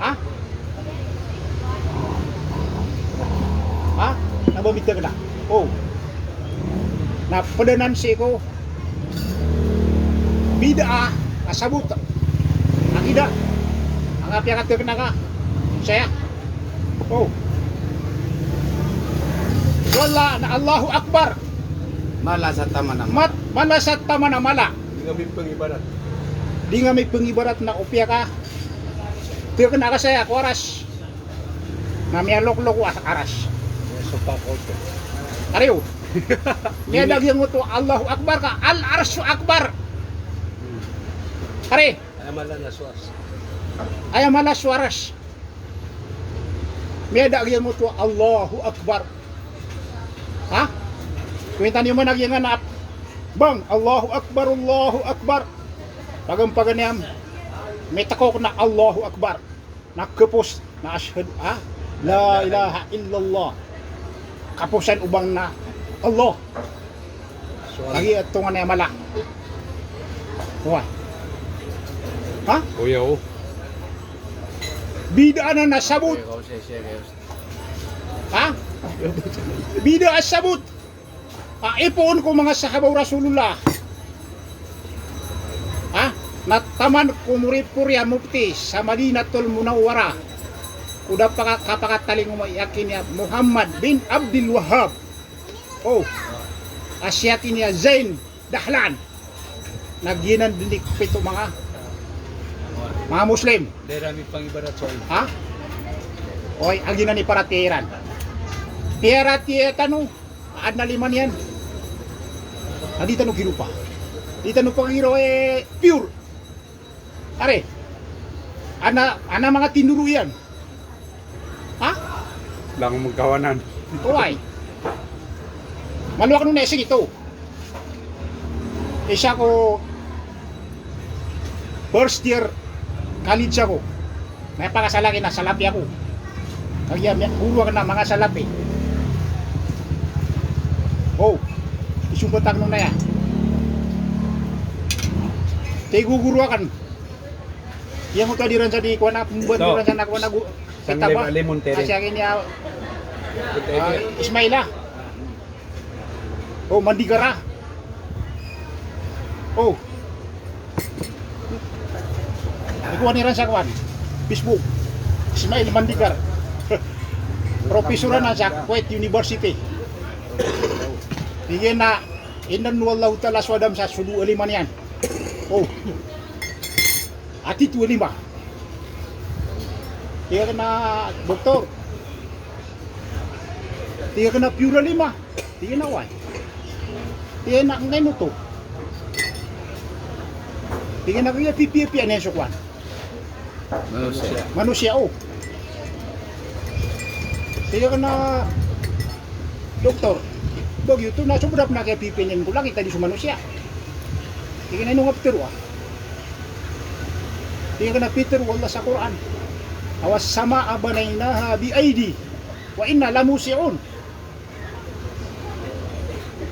Ha? Ha? Kena ba mitekena. O. Na ped anan sii ko bid'ah a sabot. Aqidah. Anga piyakatekena ka. Saya. O. Wala na Allahu Akbar. Mala sa taman a mala. Mat-, mala sa taman a mala. Di nga mipengibarat. Di nga mipengibarat na opiya ka. Tekena ka saya ko Arash. Na miyaloklok o Arash. Ari o. Miyada giyangkoto Allahu Akbar ka, Al-Arshu Akbar. Ari. Aya mala so Arash. Aya mala so Arash. Miyada giyangkoto Allahu Akbar. Ha? Kowinta niyo man a giyanan a bang, Allahu Akbar, Allahu Akbar. Pagampagan iyan, mitekok na Allahu Akbar. Na kepos na ashhadu, ha? La ilaha illallah. Kaposan o bang na Allah. Lagid a tonganay a mala. Oway. Ha? O ya, o. Bid'ah anan a sabot. Ha? Bid'ah a sabot. A ipoon ko manga sahaba o Rasulullah. Ha? Na taman ko moripori a mufti sa Madinatul Munawwarah. Ko da paka-, kapakatalingoma i akin iya Muhammad bin Abdul Wahhab. O. A si akin iya Zain Dahlan. Na giyanan den i pito manga, manga Muslim. Da iran mipangibarat so Allah. Ha? Oway, a giyanan i paratiyaya iran. Piyaratiyaya tano a adn a lima niyan a di tano giropa. Di tano pagiro, eh, pure. Ari, ana, ana manga tindoro iyan. Ha? Langon mangkawanan. Oway. Malo akn on, eh, sii oto. Isa ko first year college ako. Miyapakasalaki na Salafi ako. Kagiya miyagogoro akn a manga Salafi. O, isombat akn on aya. Tig o goro akn. Giyangkoto a di ran sa di kowan a, pmbowat di ran sa na kowan a go, kitab a, a siyaki niyan, ah, Ismaila. O, Mandikar a. O. Di kowan iran sa kowan, Facebook. Ismail Mandikar. Professor anan sa Kuwait University. Tig iyan a indan o Allahu Ta'ala so Adam sa so dowa a lima niyan. O. A tito a lima. Tig akn a, "Doktor," tig akn a, "pure a lima?" Tig iyan a, "Oway." Tig iyan a, "Angkaino oto?" Tig iyan a, "Kagiya pipiyapiya niyan so kowan." Manosiya. Manosiya, o. Tig akn a, "Doktor, ba giyoto na sobra pn a kiyapipiya niyan ko langit a di so manosiya." Tig iyan a, "Ino nga pitharo a?" Tig akn a, "Pitharo o Allah sa Qur'an a, 'Was sama'a banaynaha bi aidi wa inna lamusi'un.'"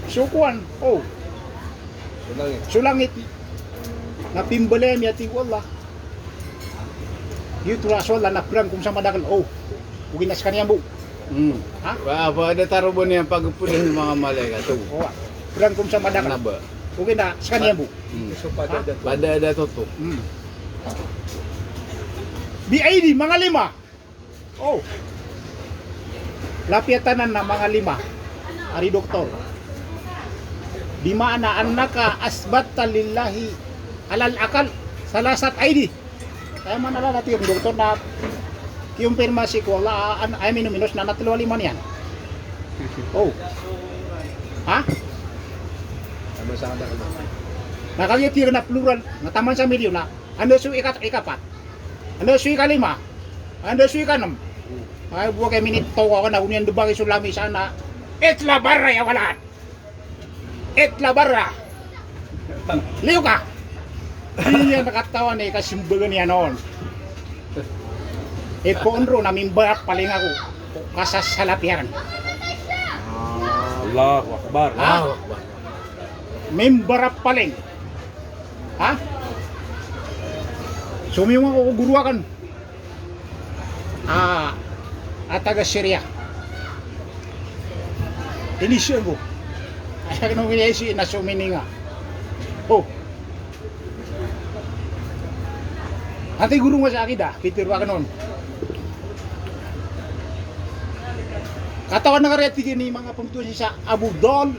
So kowan, o. So langit. So langit na pimbalay ami, a tig o Allah. Giyoto a so Allah na phrangkom sa madakl. O, ogaid na skaniyan bo. Hmm. Ha? Ba, ba da taro bo niyan pagpodn o manga malaikat oto. O, phrangkom sa madakl. Ogaid na skaniyan bo. Hmm. Ha? Ba da, da toto. Hmm. Bi aidi, manga lima. O. Lapiyat anan a manga lima, ari doktor. Bima'na annaka asbatta lillahi alal aqal salasat aidi. Aya maana niyan, a tig o doktor, na kiyompirmasi ko Allah a, an, aya minominos na, na tlo a lima niyan. O. Ha? Na kagiya tig iran a plural, na taman sa milyon na. Anda so ikat-, ikapat? Anda so ikalima? Anda so ikanm? Ay, bo ka minit to ka na, oniyan debaki so lamisa na. Itla barra ya walad. Itla barra. Liyo ka. Di niyan katawan i kasimbagan iyan on. Ipoon ron a mimbar a paleng ako ko kasasalapiyan. Allahu Akbar. Ha? Allahu Akbar. Mimbar a paleng. Ha? Somiyong ako ko goro akn a, a taga Syria. Inisyon ko. Aya akn on iniisyi na so mininga. O. Antaa i goro nga sa akida, pitharo akn on. Katawan ka aya tig iyan i manga pmbtowan sii sa Abu Dhal.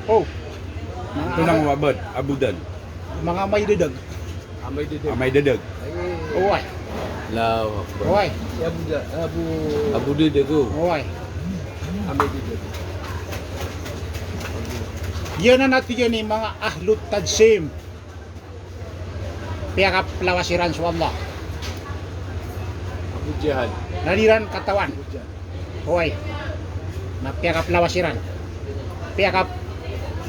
O. Manga Abu Dhal. Manga amay dadag. Amay dadag. Amay dadag. Oway. Allahu Akbar. Oway. Abu Da-, Abu Abu dadag, o. Oway. Amay dadag. Giyanan a tig iyan i manga ahlut tajsim. Piyakaplawas iran so Allah. Abu Jahal. Na di ran katawan. Abu Jahal. Oway. Na piyakaplawas iran. Piyaka-,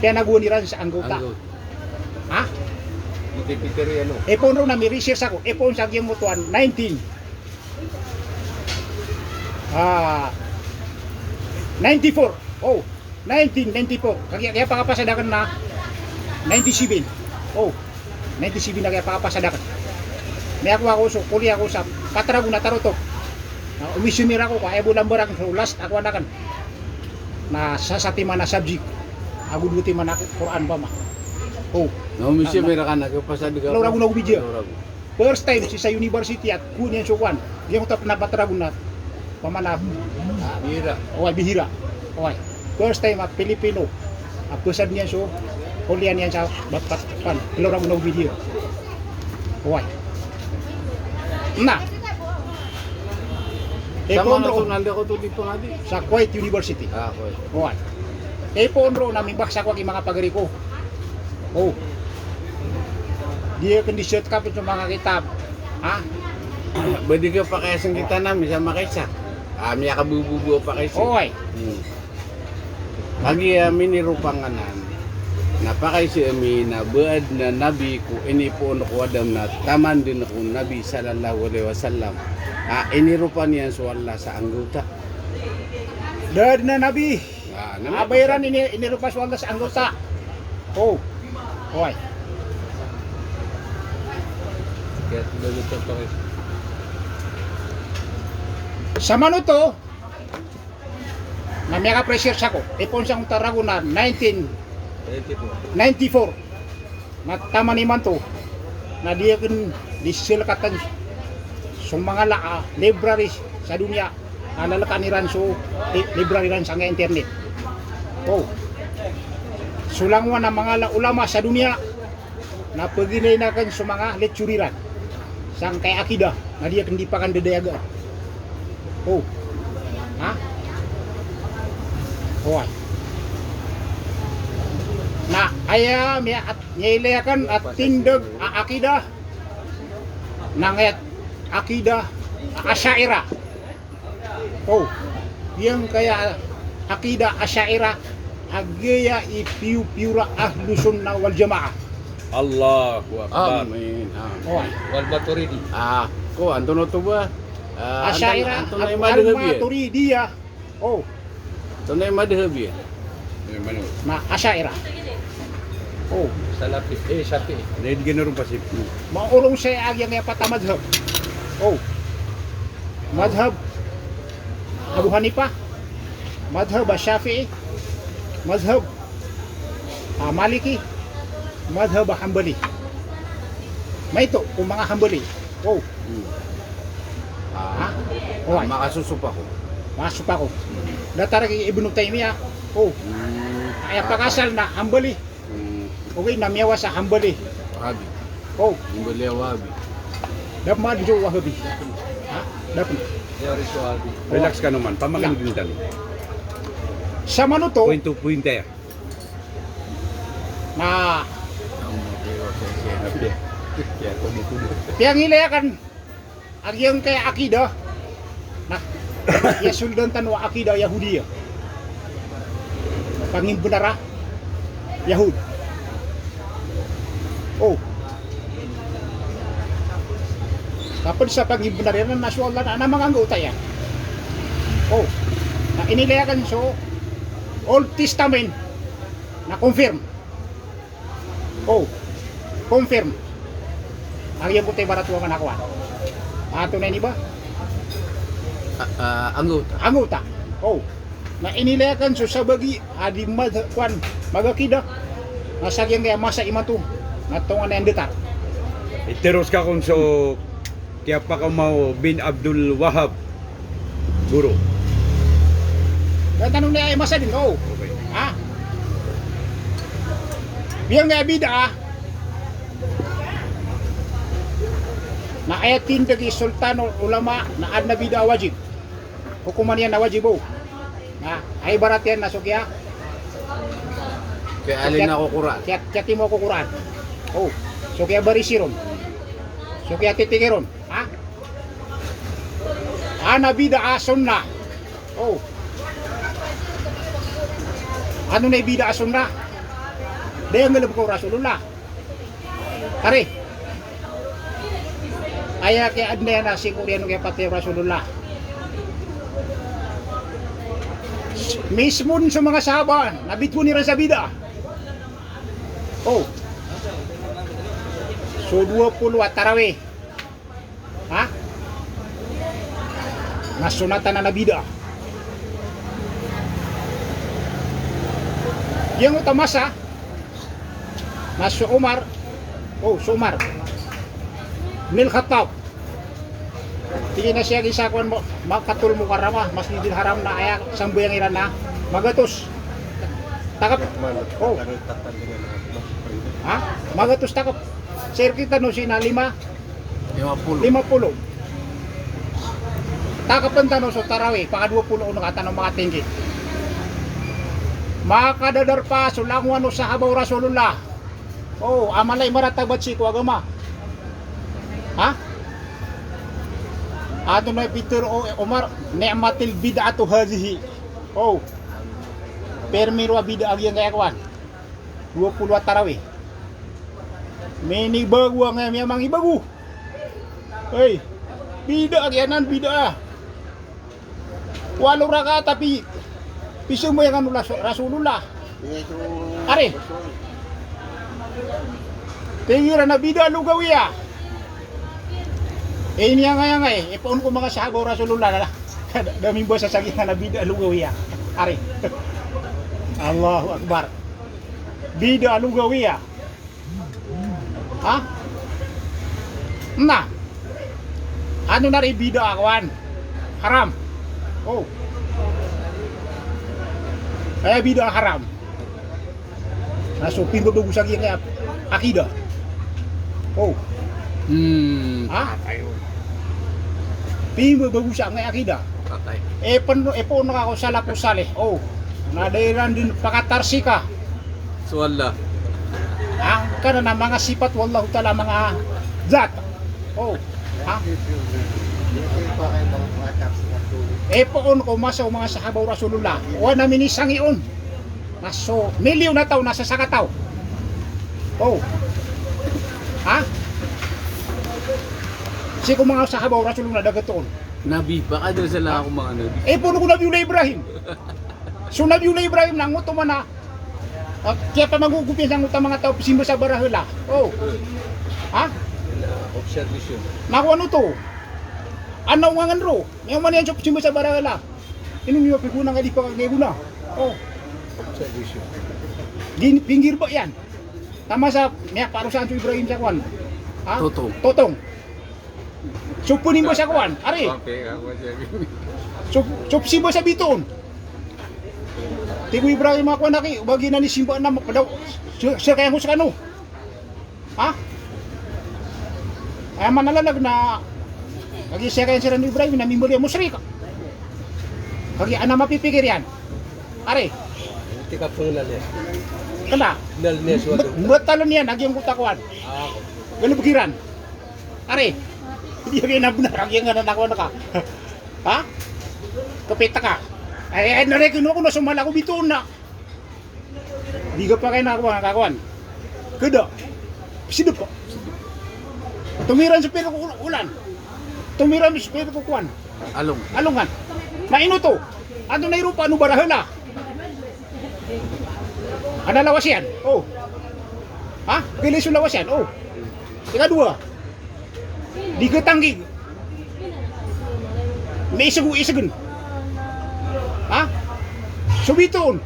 piyanagowan iran sa anggawta. Anggawta. Ha? Ipon ron a mi-research ako. Ipon sa giyangkoto a nineteen. Ah, ninety-four. O. Nineteen ninety-four, kagiya, kiyapakapasad akn na ninety-seven. O, ninety-seven a kiyapakapasad akn. Miyakowa ako so, koliya ako sa pat ragon a tarotop. Na omisomir ako, ka aya bo lambar akn so last a kowan akn. Na sa, sa timan a subject. Ago dowa timan a Qur'an pama. O. Na omisomir ka na kiyapasad ka. Tlo ragon ago bidya. Tlo ragon. First time sii sa university a koniyan so kowan. Giyangkoto a pn a pat ragon a pamana. Bihira. Oway, bihira. Oway. First time a Pilipino a pasad iyan so koliya niyan sa pat, pat, pan, tlo ragon ago bidya. Oway. Na. Sa manga tonalda ko to di pangadi. Sa Kuwait University. Ah, Kuwait. Oway. Kay poon roo na mimbaksa ko aki manga pagari ko. O. Di akn di shortcut so manga kitab. Ha? Ba di ka pakaisan kita na, misa makaisa. Ah, miyakabububu a pakaisan. Oway. Hmm. Kagiya miniropang anan, na pakaisa ami na ba adn a nabi ko inipoon ko Adam na taman dn ko Nabi sallallahu alaihi wasallam. A, iniropa niyan so Allah sa anggawta. Da adn a nabi. Ah, nabi. Aba iran ini, iniropa so Allah sa anggawta. O. Oway. Samanoto, na miyaka-pressure sako. Ipoon sangkoto a ragon a nineteen ninety-four. Na taman imanto, na di akn di selekatan so manga la-, ah, library sa doniya, a lalakaan iran so li-, library iran sangkaya internet. O. So langowan a manga la-, ulama sa doniya, na pagindayn akn so manga lecture iran sangkaya akida, na di akn di pakandadayaga. O. Ha? Oway. Na aya miya-, miyailay akn a tindg a akida, na ngaya akida a Asha'ira. O, giyangkaya akida Asha'ira a giya i piyo-piyor a Ahlus Sunnah wal Jamaah. Allahu Akbar. Amin. Amin. Oway. Wal Maturidi. Ah, ko antonaa oto ba? Ah, Asha'ira, antonaa i madhhab iyan? Al-Maturidiyah. O. Antonaa i madhhab iyan? Na Asha'ira. O. Salafi, eh, Shafi'i. Na id ginaron pasip. Maorong saya a giyangkaya pat a madhhab. O. Madhhab Abu Hanifah, madhhab Shafi'i, madhhab, ah, Maliki, madhhab Hanbali. Maito ko manga Hanbali. O. Hmm. Ah. Ha? Oway. Makasosopa ko. Makasosopa ko. Hmm. Datar ki Ibnu Taymiyah. O. Hmm. Aya pakaasal na Hanbali. Hmm. Ogaid na miyawa sa Hanbali. Wahabi. O. Hanbali a Wahabi. Da pman so Wahabi. Ha? Da pman. Relax kano man. Pamakinegen tano. Samanoto. Point to point aya. Na piyangilay akn a giyangkaya akida, na iyasoldan tano a akida Yahudiya. Pangimbnar a Yahud. O. Kapd sa pangimbnar iran na so Allah na, na manga anggawta iyan. O. Na inilay akn so Old Testament na confirm. O, confirm. Aya giyangkoto i ibarat o manga kowan. Antonaa ini ba? A, a, anggawta. Anggawta. O. Na inilay akn so sabagi a di madh-, kowan, mag-akida. Na sa giyangkaya masa imanto na tonganay a datar. Iteros ka kon so kiyapakaoma o bin Abdul Wahhab. Guro. Kaya tanong niya ay masa din, oo. Okay. Ha? Giyangkaya bid'ah. Na aya tindg i Sultanul Ulama na adn a bid'ah wajib. Hokoman iyan na wajib, o. Na, aya ibarat iyan na so kiya-, kiyaalin ko Qur'an. Kiya-, kiyatimo ko Qur'an. O. So kiyabarisi ron. So kiyatitiki ron. Ha? Adn a bid'ah sunnah. O. Antonaa i bid'ah sunnah? Da a nggalbk o Rasulullah. Ari. Aya kiyaadn iyan na sii ko oriyan o kiyapatay o Rasulullah. Mismo so manga sahaba, na bitowan iran sa bid'ah. O. So dowa polo a tarawih. Ha? Na sunnatan a bid'ah. Giyangkoto a masa na so Umar, o, so Umar bin Khattab. Tig iyan a sii sa kowan, Makkatul Mukarramah, Masjidil Haram, na aya sambayang iran na magatos takp. O. Ha? Magatos takp. Sii rktano sii na lima Lima polo. Lima polo. Takapn tano so tarawih, pakadowa polo on ka tano makatinggi. Makadadarpa so langowan o sahaba o Rasulullah. O, a mala i maratabat sii ko agama. Ha? Antonaa i pitharo o Omar, "Ni'matil bid'atu hadhihi." O. Permi ron a bid'ah a giyangkaya kowan. Dowa polo a tarawih. Minibago angkaya miyamangibago. Hey, bid'ah a giyanan, bid'ah. Walo rakaat a pi-, pisambayangan o Rasu-, Rasulullah. Ari. Tig iran a bid'ah lugawiyah. Eh, ini angkaya, angkaya, eh, ipoon ko manga sahaba o Rasulullah, da, da mimbasa sa giyanan a bid'ah lugawiyah. Ari. Allahu Akbar. Bid'ah lugawiyah. Ha? Na. Antonaa i bid'ah a kowan? Haram. O. Eh, bid'ah haram. Na so pimbabago sa giyangkaya akidah. O. Hmm. Ha? Pimbabago sa giyangkaya akidah. Patay. Eh, pen-, eh, poon ka ko salafus salih. O. Na da iran dn pakatarsika. So Allah. Angkanan a manga sipat o Allahu Ta'ala, manga zat. O. Ha? Eh, poon ko masa o manga sahaba o Rasulullah. Oway na minisangi on. Na so milyon a taw na sasakataw. O. Ha? Sii ko manga sahaba o Rasulullah da gatoon. Nabi, pakadal sa laka ko manga nabi. Eh, poon ko Nabiullah Ibrahim. So Nabiullah Ibrahim na ngoto man a, ah, kiyapamagogopiyan sangkoto a manga taw pzisimba sa barahala. O. Ha? Observation. Na kowan oto. Ana o nganan ron. Miyaoma niyan so pzisimba sa barahala. Ino niyo pigona ngka di pakagiya gona. O. Observation. Gin-, pinggir ba iyan. Taman sa miyaparosaan so Ibrahim sa kowan. Ha? Totong. Totong. So pnimba sa kowan, ari. So, so pzimba sa bitoon. Tig o Ibrahim a kowan aki, o ba giyanan i simba na mapdaw. Sir, sir, kaya ko skano. Ha? Aya manalalag na, kagiya siyakn siran o Ibrahim na mimbaloy a mushrik. Kagiya ana mapipikir iyan. Ari. Tika pngnal iyan. Kna. Pngnal iyan so. Mbet-, mbetalen iyan a giyangkoto a kowan. Ah. Galbk iran. Ari. Di ka na bnar a giyangkanan a kowan ka. Ha? Kpit ka. Ay, ay, na rek ino ko na so mala ko bitoon na. Di ka pakay na kowan, ka kowan. Kda. Psidp. Tomiran so pir ko ul-, ulan. Tomiran so pir ko kowan. Along. Alongan. Na ino oto? Antonaa i ropaan o barahala? Ana lawas iyan. O. Ha? Gilay so lawas iyan. O. Ikadowa. Di katanggig. Miisg o isgn. Ha? So bitoon.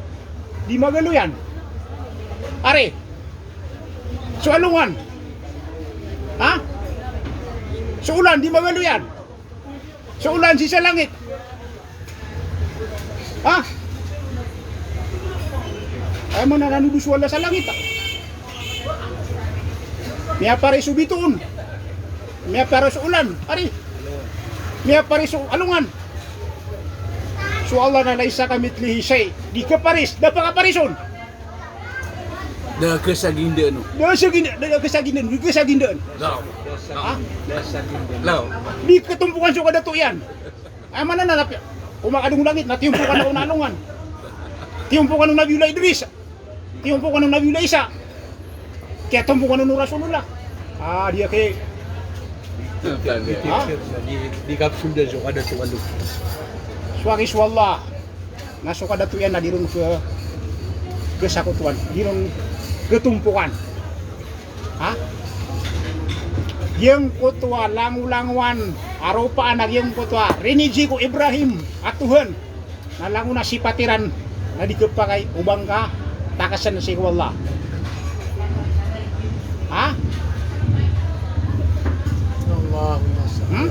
Di magaloy iyan. Ari. So alongan. Ha? So olan, di magaloy iyan. So olan sii sa langit. Ha? Aya maana na nodo so Allah sa langit, ha? Miyaparis so bitoon. Miyaparis so olan. Ari. Miyaparis so alongan. So Allah na laysa kamithlihi shay'. Di kaparis. Da pakaparis on. Da kasagindaan o. Da sagin-, da kasagindaan, da kasagindaan. Law. Ha? Law. Di katompokan so kadato iyan. Aya maana na, na pi-, o makadong o langit na tiyompokan o alongan. Tiyompokan o Nabiullah Idris. Tiyompokan o Nabiullah Isa. Kiyatompokan o Rasulullah. Ah, di aki. Ha? Di, di kapsondan so kadato iyan. So aki so Allah. Na so kadato iyan na di ron ka-, kasakotowan, di ron katompokan. Ha? Giyangkoto a langolangowan a ropaan a giyangkoto a riniji ko Ibrahim a Tuhan. Na langon a sipat iran na di kapakay o ba ngka takasn sii ko Allah. Ha? Allahumma salli. Hmm?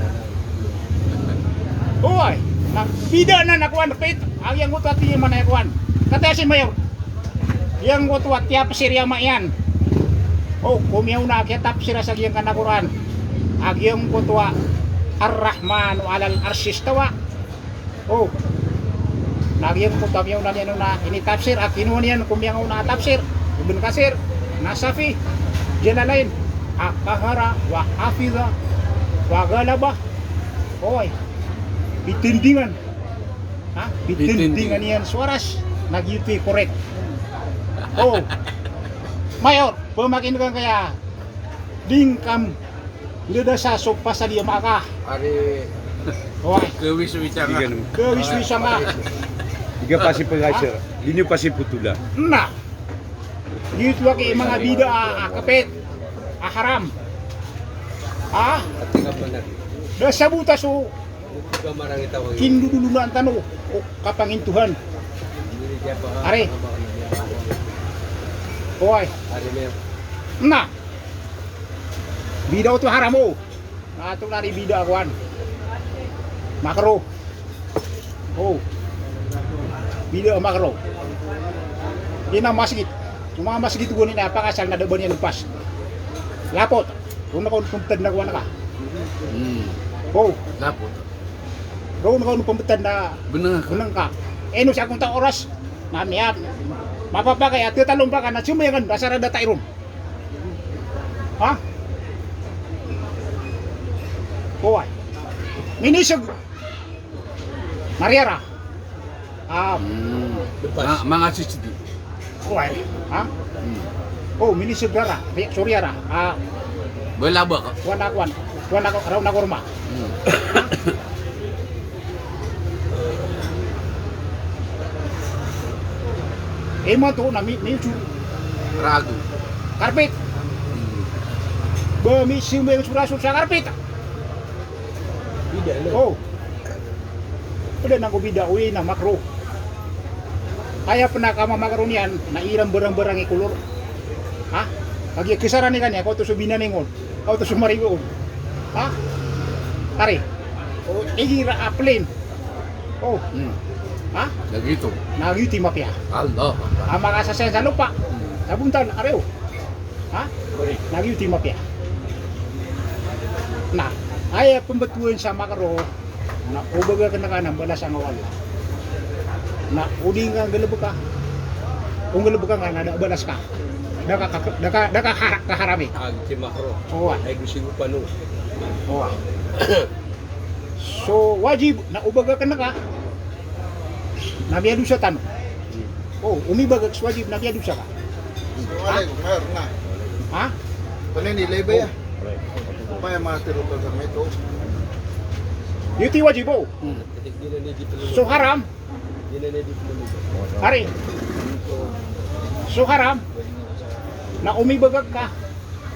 Oway. Na bida anan a kowan, pit, a giyangkoto a timan a kowan. Kataya si Mayor. Giyangkoto a tiyapsir iyan ma iyan. O, komiyaona a kiyatapsir sa giyangkanan a Qur'an. A giyangkoto a Ar-Rahmanu alal arshi istawa. O. Na giyangkoto a miyaona niyan on a initafsir, a kinowa niyan ko miyangaona a tafsir, Ibn Kathir, Nasafi, Jalalain, a qahara wa hafidha wa ghalaba. Oy. Bitindingan. Ha? Bitindingan. Bitindingan iyan so Arsh. Na giyoto i korek. O. Mayor, pamakineg angkaya. Di ngka mdadasa so pasad i ama ka. Ari. Oway. Kawiswisan ka. Kawiswisan ka. Di ka pasi pagkasir. Ha? Di niyo pasi putulan. Na. Giyoto aki manga bid'ah a kapit. A haram. Ha? Da sabota so kindodolonan tano o kapangintohan. Ari. Oway. Na. Bid'ah oto haram o. Na oto na ari bid'ah a kowan. Makruh. O. Bid'ah makruh. Ina masgit. So manga masgit goni na pangasal na da ba niyan lopas. Lapot. Roo na ka on pembetad na kowan ka. Hmm. O. Lapot. Roo na ka on pembetad na beneng ka. Beneng ka. Ino sa konta oras. Na miyap. Mapapakay a tetalompa ka na sembayangan. Rasa ra da ta iron. Ha? Oway. Miniseg. Mariyara. Ah. Hmm. Ma-, manga C C T V. Oway. Ha? Hmm. O, miniseg rara. Ri-, sorry ara. Ah. Belabek. Kowan a kowan. Kowan a ko-, raw na korma. Hmm. Imanto na mi-, miyoso. Rago. Karpet. Hmm. Ba misembayang so Rasul sa karpet. Bid'ah, no? O. Ped anan ko bid'ah, oway, na makruh. Aya pen a kamamakruh niyan na iran barang-barang i kolor. Ha? Kagiya kesaran iyan, aya kaoto so binaning on. Kaoto so marigo on. Ha? Ari. O, igira a plain. O. Hmm. Ha? Na giyoto. Na giyoto i mapiya. Allah. A makasasayan sa lopa. Hmm. Sa bontal, ari o. Ha? Na giyoto i mapiya. Na, aya pembetowan sa makruh, na o baga aken ka na mbalasan ka o Allah. Na o di ngka nggalebeka. O nggalebeka ngka na da a balas ka. Da ka, ka, da ka, da ka kahara-, kaharami. Ag ti makruh. Oway. Ay, gusto ko pa, no? Oway. So, wajib na o baga aken ka. Na miyadosa tano. O, o mibagak so wajib na miyadosa ka. Assalamu alaikum, Mayor, na. Ha? Paano ni Lebe ya? Paya matiro to sa mito. Giyoto i wajib, o. Hmm. So haram. Ari. So haram. Na o mibagak ka.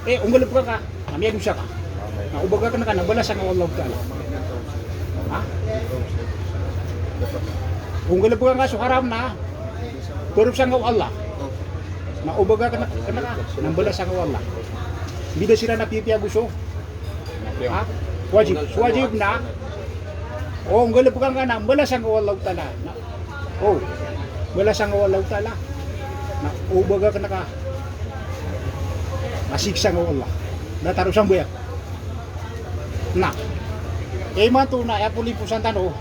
Eh, o nggalebeka ka, na miyadosa ka. Na o baga aken ka na mbalasan ka o Allahu Ta'ala. Ha? O nggalebeka ka so haram na, barosan ka o Allah. Na o baga aken ka, na mbalasan ka o Allah. Bida siran a piyapiya go so. Ha? Wajib. So wajib na, o nggalebeka ka na mbalasan ka o Allahu Ta'ala. Na O, balasan ka o Allahu Ta'ala. Na o baga aken ka, na siksa ka o Allah. Na taro sambayang. Na imanto na aya poliposan tano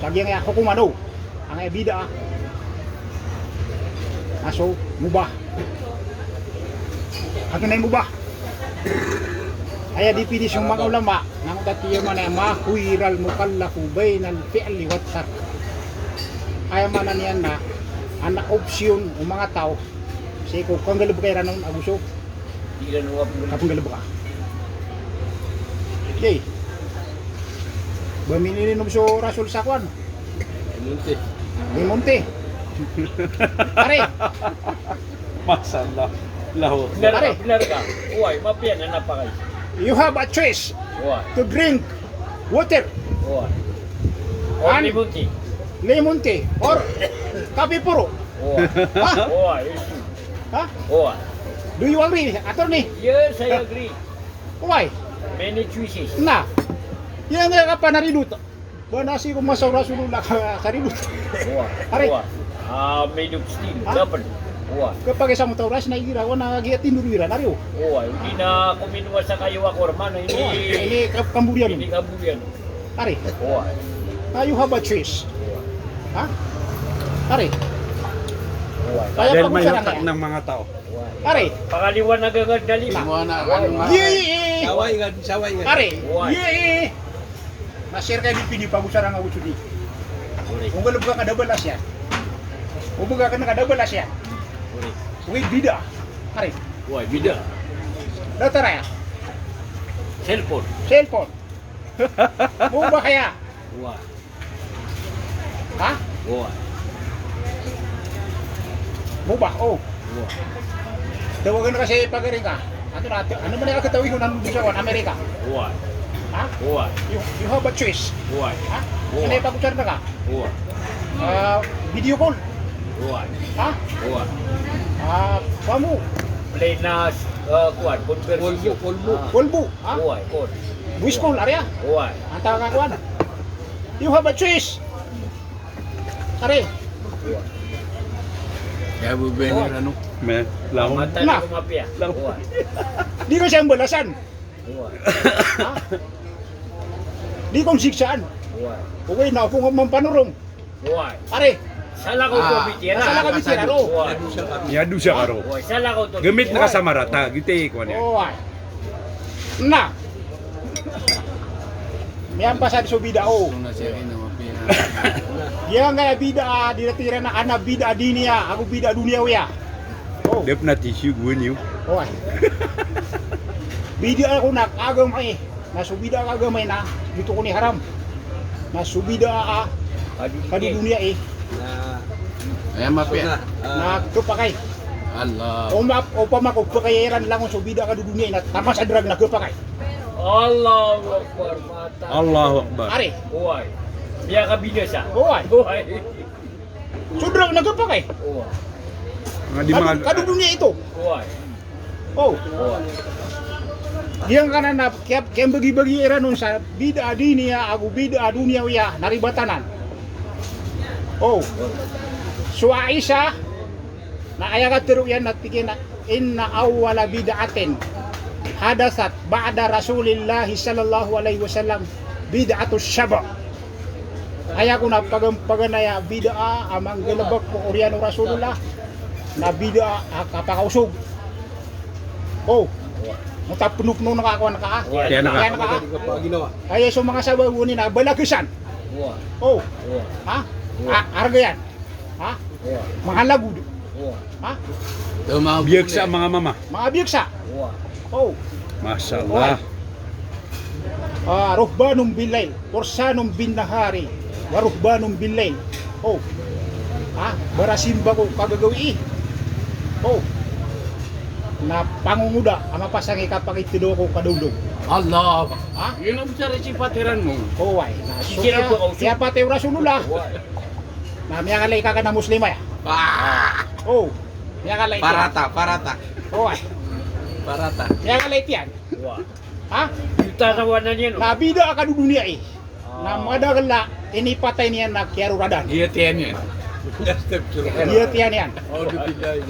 sa giyangkaya hokoman o, angkaya bid'ah. Na so mubah. Aken na i mubah. Aya definisyon o manga ulama, na angkoto a tig iyan mambo na aya ma khuyyiral mukallafu bainal fi'li wat tark. Aya maana niyan na, adn a opsyon o manga taw sii ko kanggalebeka iran on ago so kapenggalebeka. Di ba minininom so Rasul sa kowan? Lemon tea. Lemon tea. Pare. Masha Allah. Allahu Akbar. Benar ka, benar ka. Oway, mapiya na napakay. You have a choice to drink water. Oway. Or lemon tea. Lemon tea or kape puro. Oway. Ha? Oway. Ha? Oway. Do you agree, attorney? Yes, I agree. Oway. Many choices. Na. Iyan nga kapanaridot. Ba na sii ko masa o Rasulullah ka, karidot. Oway. Ari. Oway. Ah, made of steel. Ha? Double. Oway. Khapakay sa mota oras na igira ko na giya tindoro iran, ari o. Oway, odi na kominowa sa kayo a korma na ini. Oway, ini Ka-, Cambodian. Ini Cambodian. Ari. Oway. Na you have a choice. Oway. Ha? Ari. Oway. Kaya dahil pag-usapan mayutak kaya ng mga tao. Oway. Ari. Pangaliwan na gagad dali. Na. Oway. Ye, ye, ye. Saway ka, saway ka. Ari. Oway. Ye, ye. Na sir, kaya di pini pag-usapan nga gusto di. Oway. Kung galebek ka, kada balas iyan. Kung baga ka na, kada balas iyan. Oway. Oway, bida. Ari. Oway, bida. Datar aya. Cellphone. Cellphone. Mobah aya. Oway. Ha? Oway. Mobah, o. Oway. Tawagan ka si pagari ka. Antonaa, ano man aya katawi ko nan dosa wan Amerika? Oway. Ha? Oway. You, you have a choice. Oway. Ha? Oway. Ano aya pag-usapan ka? Oway. Ah, video call. Oway. Ha? Oway. Ah, pamu. Play na, ah, kuwan, conversation. Kolbo, kolbo. Ah. Kolbo, ha? Oway, call. Voice call, ari a? Oway. Antaa ka kuwan. You have a choice. Ari. Oway. Kaya bo ba ini, oway, ano? Me, langon. Mata na. Langon. Oway. Di ka siya balasan. Oway. Ha? Di ka siksaan. Oway. Oway, na ako nga mampanorong. Oway. Ari. Sala ko, ah, ko bitira. Sala ka bitira, ro. Oway. Iya, dosa ka ro. Oway, sala ko to. Gamit na ka sa marata, giti ko niya. Oway. Na. Miyambasad so bida, o. Giyangkaya bida, a, di na tira na, ana bida diniya, ago bida duniyawiya. O. Dep na tisiyo gowani, o. Oway. Bida ako na agama, e. Na so bida a agama iyan na, gioto kon i haram. Na so bida a, a, kadodoniya, e. Na, aya mapiya. Na, ah, khapakay. Allah. O ma-, opama ko pakay iran langon so bida a kadodoniya iyan na taman sa drug na khapakay. Allahu Akbar, mata. Allahu Akbar. Ari. Oway. Miyakabinasa. Oway. Oway. So drug na khapakay. Oway. Nga di kadu-, mga kadodoniya ito. Oway. O. Oway. Giyangkanan a kiya-, kiyambagi-bagi iran on sa bida diniya ago bida duniyawiya na ribatanan. O. So Aisha, na aya katharo iyan na tig iyan a, "Inna awwala bid'atin hadathat ba'da Rasulillahi sallallahu alaihi wasallam bid'atus sab'." Aya kon a pagan-, paganay a bida a manggalebek ko oriyan o Rasulullah na bida a kapakaosog. O. Mota peno-peno na ka, kowan ka, a? Oway. Tiyan ka. Tiyan ka, a? Aya so manga sabab oni na balagesan. Oway. O. Oway. Ha? Oway. A, arga iyan. Ha? Oway. Manga lagod. Oway. Ha? Biyagsa, manga mama. Manga biyagsa. Oway. O. Masha Allah. Oway. A, ruhbanun bil lail, fursanun bin nahari, wa ruhbanun bil lail. O. Ha? Barasimba ko kagagawii. O. Na pangongoda a mapasang i kapakitdo ko kadodog. Allah. Ha? Iyan a besar i sipat iran mo. Oway. Na so kiya-, kiyapatay o Rasulullah. Oway. Na miyangalay ka ka na Muslim aya. Ah! O, miyangalay tiyan. Parata, parata. Oway. Parata. Miyangalay tiyan. Oway. Ha? Kita sa wana niyan, o. Na bida a kadodoniya, e. Ah. Na madakl a inipatay niyan na kiyaroradan. Iya tiyan iyan. Iya tiyan iyan. A'udhu billahi.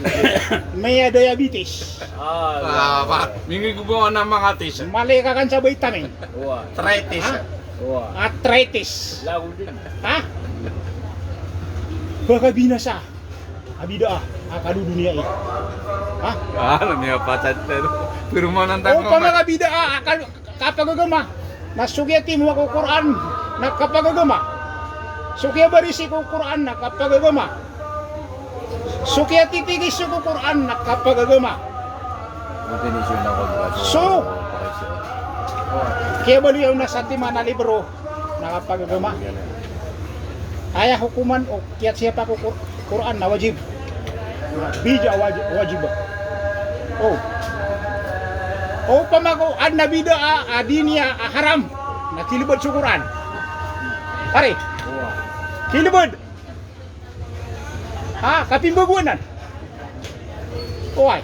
May diabetes. Ah, ba, mingigogo na manga tis. Malay ka kan sa vitamin. Oway. Arthritis. Ha? Oway. Arthritis. Lago din. Ha? Ba kabinasa a bida a kadodoniya i. Ha? Ah, na miyapatay tayo. Pero manantang. O, opama ka bida a, a, ka-, kapagagama. Na so kiyatimo ko Qur'an na kapagagama. So kiyabarisi ko Qur'an na kapagagama. So kiyatitigis ko Qur'an na kapagagama. So kiyabaloy aw na satiman a libro na kapagagama. Aya hokoman o kiyatsiyapa ko Qur-, Qur'an na wajib. Bida waj-, wajib. O. Opama ko adn a bida a, a diniya a haram na kilbd so Qur'an. Pare. Kilbd. Ha, kapimbagoan nan. Oway.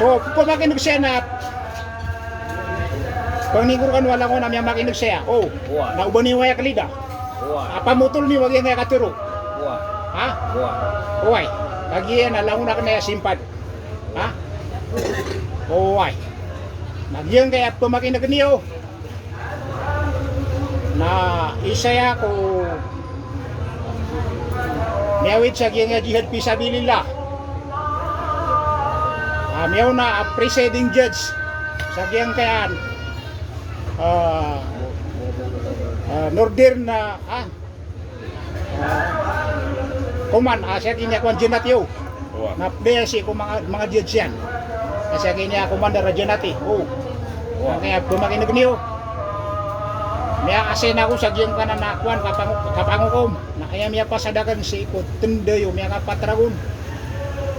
So, pamakineg saya na pangnigor kano a langon a miyamakineg saya. O, oway. Na oba niyo aya kalida. Oway. A pamotol niyo a giyangkaya katharo. Oway. Ha? Oway. Oway. Kagiya na langon akn aya simpad. Ha? Oway. Na giyangkaya pamakineg niyo na isa ako miyawit sa giyangkaya jihad fi sabilillah. Ah, miyaona a presiding judge sa giyangkaya, ah, ah, Northern, ah, ah, Koman, ah, sii ko manga kowan Janati, o. Oway. Na pd aya sii ko manga, manga judge iyan. Ah, sii ko manga commander a Janati, o. Oway. Angkaya pamakineg niyo. Miya-assign ako sa giyangkanan a kowan, kapango-, kapangokom. Na aya miyapasad akn sii ko tnda iyo miyakapat ragon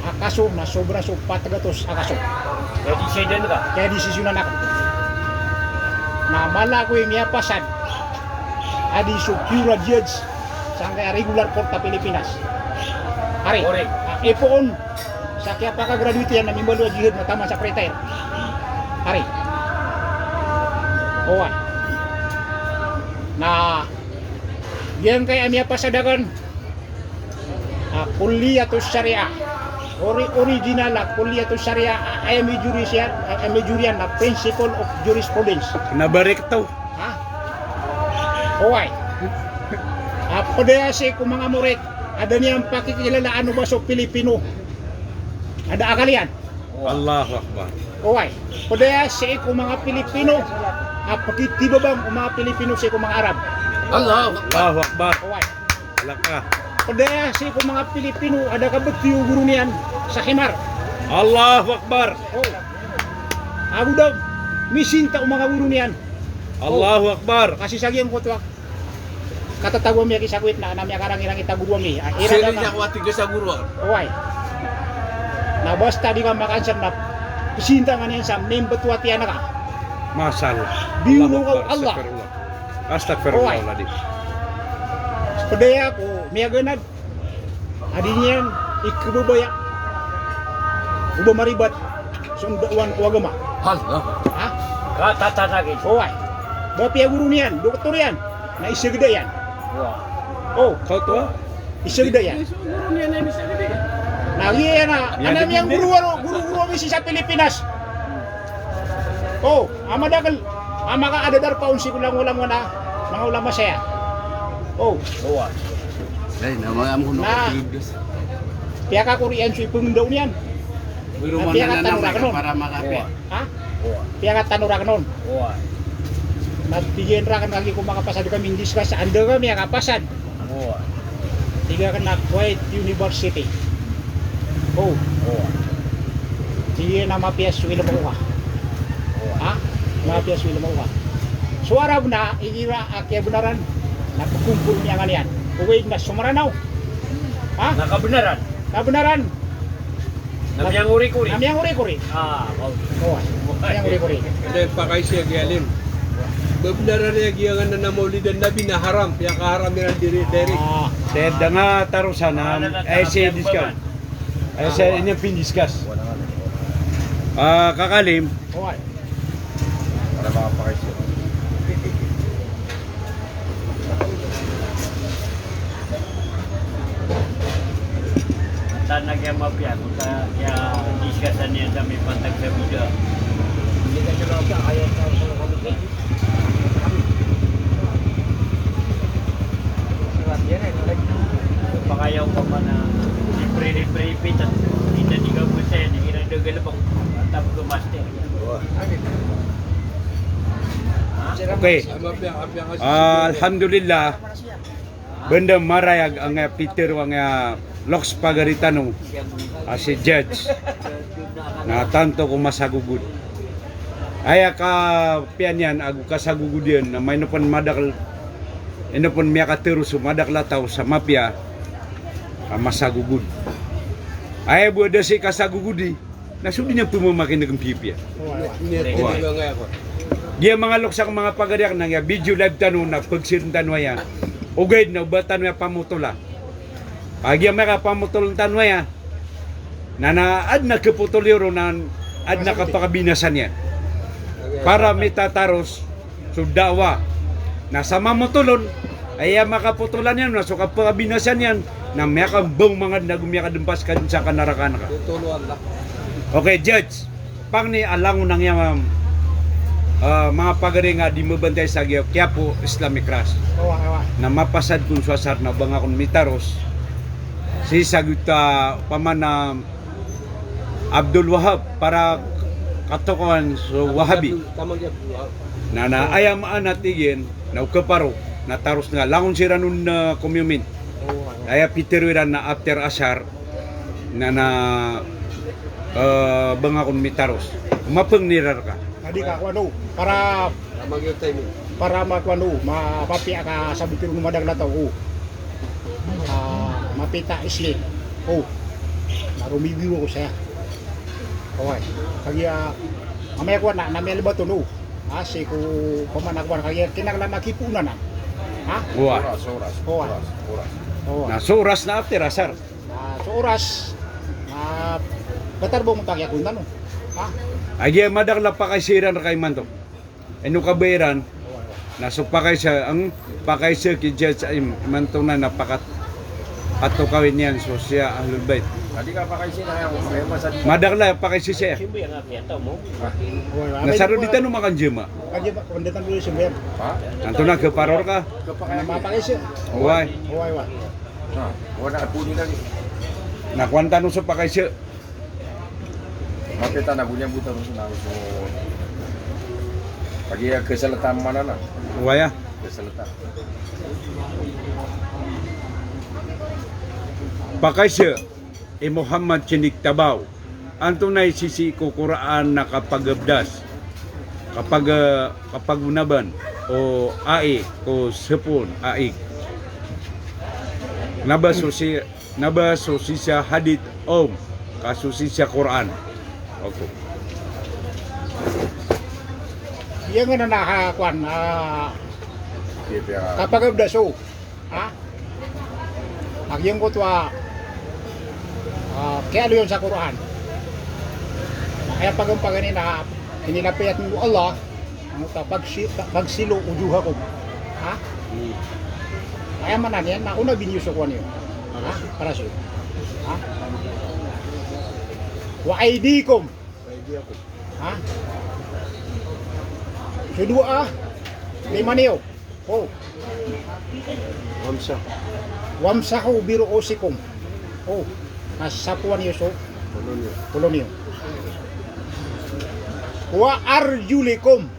a kaso na sobra so pat gatos a kaso. Kaya desisyonan ka? Kaya desisyonan akn. Na mala ko i miyapasad a di so pure judge sangkaya regular court a Pilipinas. Ari, a, ipoon sa kiyapakagraduate iyan na mimbaloy a jihad na taman sa pre-retire. Ari. Oway. Na giyangkaya miyapasad akn a Kulliyatus Shariah. Ori-, original a Kulliyatus Shariah, a, aya major iyan, a, aya major iyan na Principle of Jurisprudence. Kna ba rikto? Ha? Oway. A pd aya sii ko manga morit a da niyan pakikilalaan o ba so Pilipino a da akal iyan. Allahu Akbar. Oway. Pd aya sii ko manga Pilipino a pakitibabang o manga Pilipino sii ko manga Arab. Allahu Akbar. Allahu Akbar. Oway. Laka. Pd aya sii ko manga Pilipino a da kabtiyo o goro niyan sa himar. Allahu Akbar. O. Ago da misinta o manga goro niyan. Allahu Akbar. Kasi sa giyangkoto a katatago ami a kisakowit na, na miyakarangirangit a goro ami. A, iran da ka. Sii sa ko a tig sa goro a. Oway. Na basta di ka makaansan na pisinta nga niyan sa mimbtowa tiyan ka. Masha Allah. Biyo Allahu Akbar. Allah. Astagfirullah. Astagfirullah. Oway. Pd aya ko miyaganad a di niyan ikhababaya o ba maribat so ndawaan ko agama. Allah. Ha? Katatatagi. Oway. Ba piya goro niyan, doktor iyan, na isagda iyan. Wa. O. Kaoto a? Isagda iyan. Na giya na, ana miyang goro, goro, goro ami sii sa Pilipinas. O, a madakl a makaadadar paon sii ko langolangon a manga ulama saya. O. Oway. Ay, na manga amon na piyakakoriyan so ipngndaw niyan. Na piyakatanorakn on. Ha? Piyakatanorakn on. Oway. Na tig iyan rakn, kagiya ko makapasad kami, ndiskas, anda kami a kapasad. Oway. Tig akn a Kuwait University. O. Oway. Tig iyan a mapiya so ilmo ka. Oway. Ha? Mapiya so ilmo ka. So Arab na igira a kiyabnaran na pkompol iyan angkaniyan. Ogaid na so Mranaw. Ha? Na kabnaran. Kabnaran. Na miyangorikori. Na miyangorikori. Ah, o. O, miyangorikori. Anda pakaiza giya, Alim? Ba bnar a giya nga na Mawlid an Nabi na haram, piyakaharam iran diri, diri. Ah. Sii da nga tarosan, ah, na, na, ay, sii discuss. Ay, sii, ini pindiscuss. Ah, Kaka Alim. Oway. Para makapakaiza. Tanag iyan mapiya, kota iyan discuss iyan sa mipantag sa bida. Hindi ka na lang sa ayaw sa, sa kami. Pakayaw ka man a libre-libre ipit, kita di ka busa iyan, igira dagal bang, tap ka master. Okay. Ah, alhamdulillah. Banda marayag angkaya pitharo angkaya loks pagari tano a si Judge na tanto ko masagogod. Aya kapiya niyan ago kasagogod iyan na maino pn madakl, ino pn miyakatharo so madakl a taw sa mapiya a masagogod. Aya bo a da sii kasagogodi, na so di niyan pmamakineg piyapiya. Oway. Oway. Giya manga loks akn, manga pagari akn, na giya video live tano na pagshare tano aya. Ogaid na o ba tano aya pamotola. Kagiya miyakapamotol tano aya, na, na adn a kapotol iyo ron na adn a kapakabinasa niyan. Para mitataros so da'wah. Na sa mamotol on, aya makapotolan iyan na so kapakabinasa niyan, Na miyakambang mangad na go miyakadempas ka den sa kanarakaan ka. Okay, Judge. Pangni a langon angkaya, ah, manga pagari nga di mabantay sa giya Quiapo Islamic Trust. Na mapasad kon so asar na o ba nga kon mitaros. Sii sa giyoto a opama na Abdul Wahab, para katokawan so Wahabi. Na, na aya maana tig iyan na o kaparo na taros nga langon siran on, ah, komiyomin. Aya pitero iran na after asar, na, na, eh, ba nga kon mitaros. Mapeng iran rka. Adi ka, kowan o, para, para ma kowan o, mapapiya ka sabot iron o madakel a taw o. Ah, mapita isli. O. Na romibiyo ako saya. Oway. Kagiya, ah, amay kowan na, na miyalibat on o. Ah, sii ko pamana kowan, kagiya kinanglan a kipoon anan. Ha? Oway. Oras, oras, oras, oras. Oway. Na so oras na after asar. Na so oras, na batar bo mo tagiya kontan o. Ha? Agiya madakel a pakaiza iran rka imanto. Ino ka ba iran? Na so pakaiza, ang pakaiza ki Judge Aim, imanto na na pakat, patokawi niyan so siya Ahlul Bait. Madakel a pakaiza siya. Na sa roo di tano makanjama. Anto na, kaparo rka? Oway. Oway, oway. Na kowan tano so pakaiza. Mapita na go niyan bota so na so. Kagiya keseleta manan a. Oway a. Keseleta. Pakaiza i Muhammad Sinig Tabaw. Antonaa i sisii ko Qur'an na kapagabdas, kapag-, kapagonaban o ai ko sepon a ig. Na ba so si Na ba so sii sa hadith om ka so sii sa Qur'an? Okay. Iyan nga na, na, ah, kowan, ah, kapagabdas o. Ha? Agiya giyangkoto a, ah, kiyaaloy on sa Qur'an. Aya pagan-, paganay na inilapiyat o Allah. Ano ta, fagsi-, fa-, faghsilu wujuhakum. Ha? Hmm. Aya maana niyan na o na biniyo so kowan iyo. Ha? Para so. Ha? Wa aydikum. Ha? So dowa a lima niyo. O. Wamsahu. Wamsahu bi ru'usikum. O. Na sapowan iyo so olo niyo. Olo niyo. Wa arjulikum.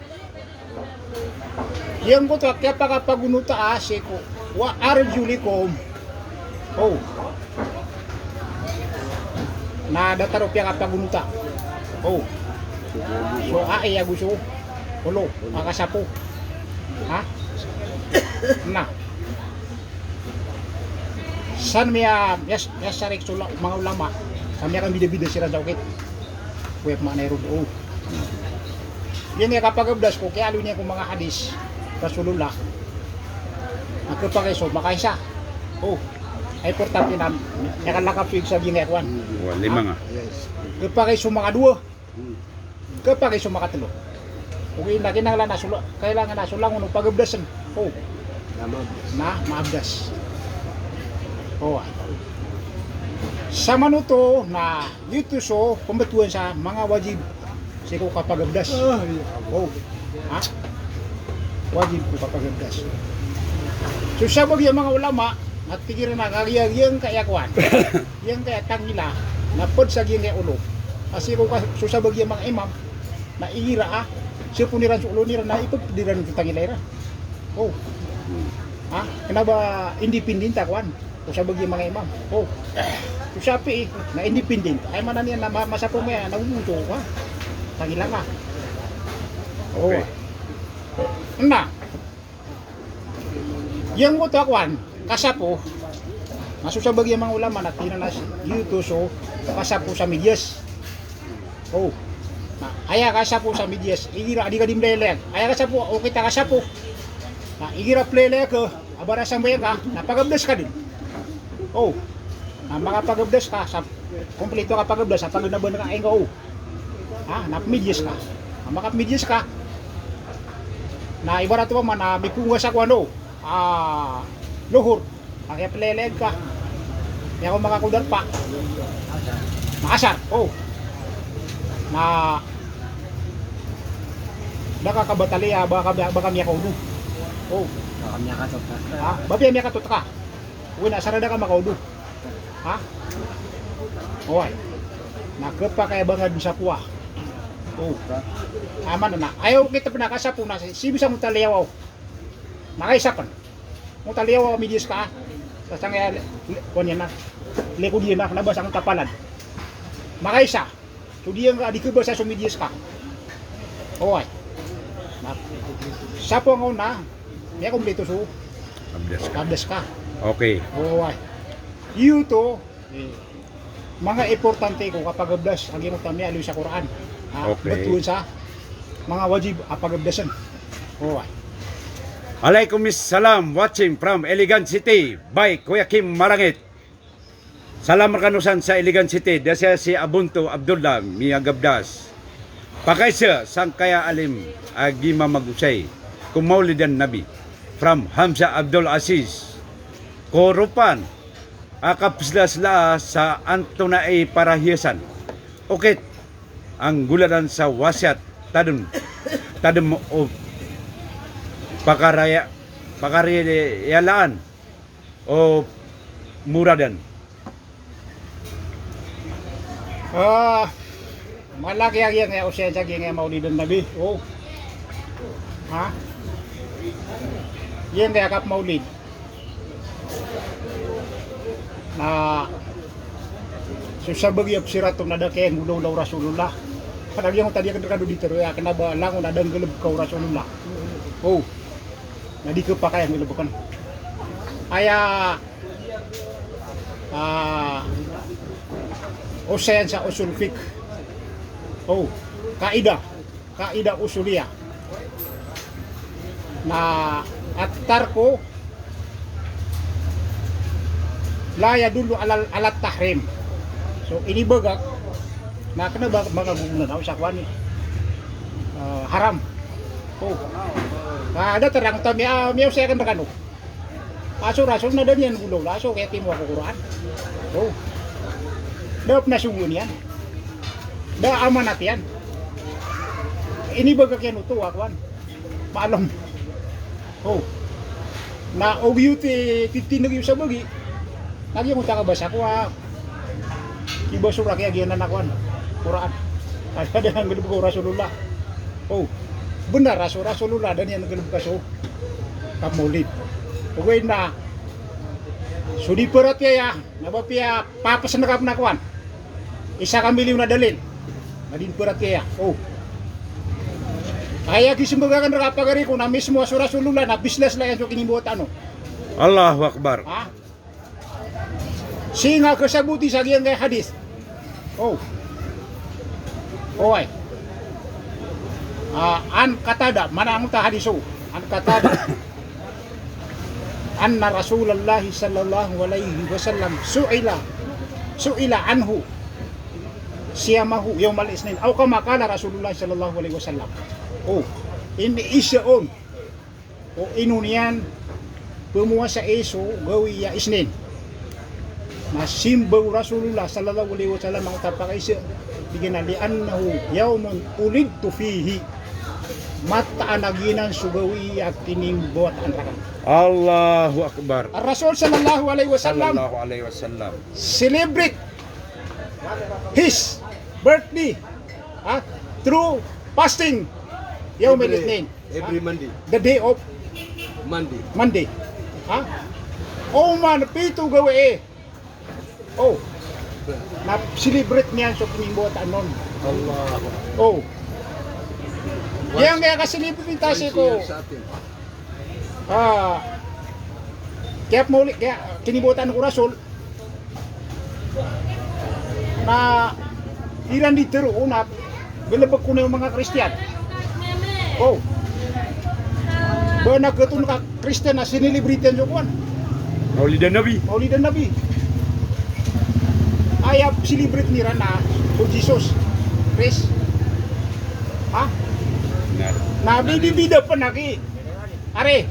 Giyangkoto a kiyapakapagonota a sii ko wa arjulikum. O. Na datar o piyakapagonota. O. So ai ago so olo a kasapo. Ha? Na. San miya, miya, miyasarik so la-, manga ulama, sa miyakambidabida siran sa okit. Koya pman a ron, o. Giyangkaya kapagabdas ko, kiyaaloy niyan ko manga hadis Rasulullah. Na khapakay so makaisa. O. Ay, importante na miyakalakap so ig sa giyangkaya kowan. Wa, lima nga. Yes. Khapakay so makadowa. Khapakay so makatlo. Ogaid na kinanglan a so la-, kailangan a so langon o pagabdasen. O. Na maabdas. Na maabdas. O. Samanoto na giyoto so pembetowan sa manga wajib sii ko kapagabdas. Ah, iya. O. Ha? Wajib ko kapagabdas. So sabagi a manga ulama, na tig iran a kagiya giyangkaya kowan. Giyangkaya tangila, na ped sa giyangkaya olo. A sii ko ka-, so sabagi a manga imam, na igira a, sepon iran so olo iran, na ipeped iran so tangila iran. O. Ha? Kena ba independent a kowan? So sabagi a manga imam. O. So Shafi'i, na independent. Aya maana niyan na ma-, masapo maya, na omoto, ha? Tangila nga. O. Okay. Na. Giyangkoto a kowan, kasapo, na so sabagi a manga ulama na tig iran a giyoto so kasapo sa medyas. O. Na, aya kasapo sa medyas, igira a di ka di mlelek. Aya kasapo, okit a kasapo. Na, igira plelek ka, a ba ra sambayang ka, na pagabdas ka den. O. Na makapagabdas ka, sa kompleto a kapagabdas, sa paganaban ka, ingka o. Ha, na pmedyas ka. Na makamedyas ka. Na ibarat opama na mikonga sa kowan o, ah, lohor. Kagiya plelek ka. Aya ko makakodarpa na asar. O. Na da ka kabataliya, ba ka, ba ka miyakaodo. O. Ba ka miyakatot ka. Ha? Ba piya miyakatot ka. Oway, na asar a da ka makaodo. Ha? Oway. Na kepakay a ba nga dosa kowa. O. Aman na. Aya okit a pena kasapo na sii bo sa ngotaliyawaw. Makaisa pen. Ngotaliyawaw a midiyas ka. Sa sangkaya li-, li-, kowan iyan na. Likod iyan na, kena ba sa ngotapalad. Makaisa. So di nga di kebasa so midiyas ka. Oway. Na, sapo nga ona, miyakomplito so kabdas ka. Kabdas ka. Okay. Oway. Giyoto, eh, manga importante ko kapagabdas a giyangkoto a miyaaloy sa Qur'an. Ha, okay. Betowan sa manga wajib a pagabdasen. Oway. Alaikum salam, watching from Iligan City by Kuya Kim Marangit. Salam rekano san sa Iligan City, da saya si Abunto Abdullah miyagabdas. Pakaisa sangkaya alim a gii mamagosay ko Maulid an Nabi. From Hamza Abdul Aziz. Ko ropan a kapeslasla sa antonaa i parahiyasan. Okit a nggolalan sa wasiyat tadem, tadem o pakaraya, pakariyalaan o muradan. Ah, mala a giyangkaya osayan sa giyangkaya Maulid an Nabi. O. Ha? Giyangkaya kap-Maulid. Na so sabagi a pesirat on na da kiyangolawla o Rasulullah. Pada giyangkoto a di aken rekano di tero aya, kena ba langon a da nggalebeka o Rasulullah. O. Na di kepakay a nggalebeken. Aya, ah, osayan sa usul fiqh. O, kaidah. Kaidah usuliyah. Na at-tarku la yadullu ala, ala tahrim. So, inibagak, na kena ba, ba ka gogonan aw sa kowan i, eh, haram. O. Ka datar angkoto a miya, miyaosay aken rekano. A so Rasul na da niyan golawla so kiyatimoa ko Qur'an. O. Da pen a sogoan iyan. Da amanat iyan. Inibagak iyan oto a kowan. Maalem. O. Na o giyoto i titindeg iyo sabagi. Na giyangkoto a kabasa ko a kibasora kiya giyanan a kowan, Qur'an. Aya da nggalebeka o Rasulullah. O, benar a so Rasulullah da niyan nggalebeka so kap-Maulid. Ogaid na so di paratiyaya, na ba piya papesen ka pen a kowan, isa ka milyon a dalil, na di paratiyaya. O. Aya kisembag aken reka a pagari ko na mismo a so Rasulullah na bislasla iyan so kinimbawataan on. Allahu Akbar. Ha? Sii nga kasaboti sa giyangkaya hadith. O. Oway. Ah, an Qatada, mana angkoto a hadith o. An Qatada. Anna Rasulullah sallallahu alaihi wasallam su'ila, su'ila anhu siyamahu yawmal ithnain. Aw kama qala Rasulullah sallallahu alaihi wasallam. O. Iniisa on o ino niyan pemowasai so gawii a Isnin. Na simbag o Rasulullah sallallahu alaihi wasallam angkoto a pakaisa, tig iyan a, "Li'annahu yawmun wulidtu fihi." Mataan a giyanan so gawii a kinimbawataan rakn. Allahu Akbar. Ar-Rasul sallallahu alaihi wasallam, sallallahu alaihi wasallam, celebrate his birthday, ha, through fasting. Yawm al-Ithnain. Every Monday. The day of Monday. Monday. Ha? Oman pito gawii. O. Na celebrate niyan so kinimbawataan on. Allah. O. Once, giyangkaya ka-celebrate sii ko, once a year sa atin. Ah. Kiyap-Maulid, kiyap-, kinimbawataan ko Rasul. Na iran di tero na galebek ko na o manga Kristiyan. O. Ba na keton ka Kristiyan na sinelebrate iyan so kowan, Maulid an Nabi. Maulid an Nabi. Aya celebrate iran na so Jesus Christ. Ha? Na bidabida pen aki. Ari.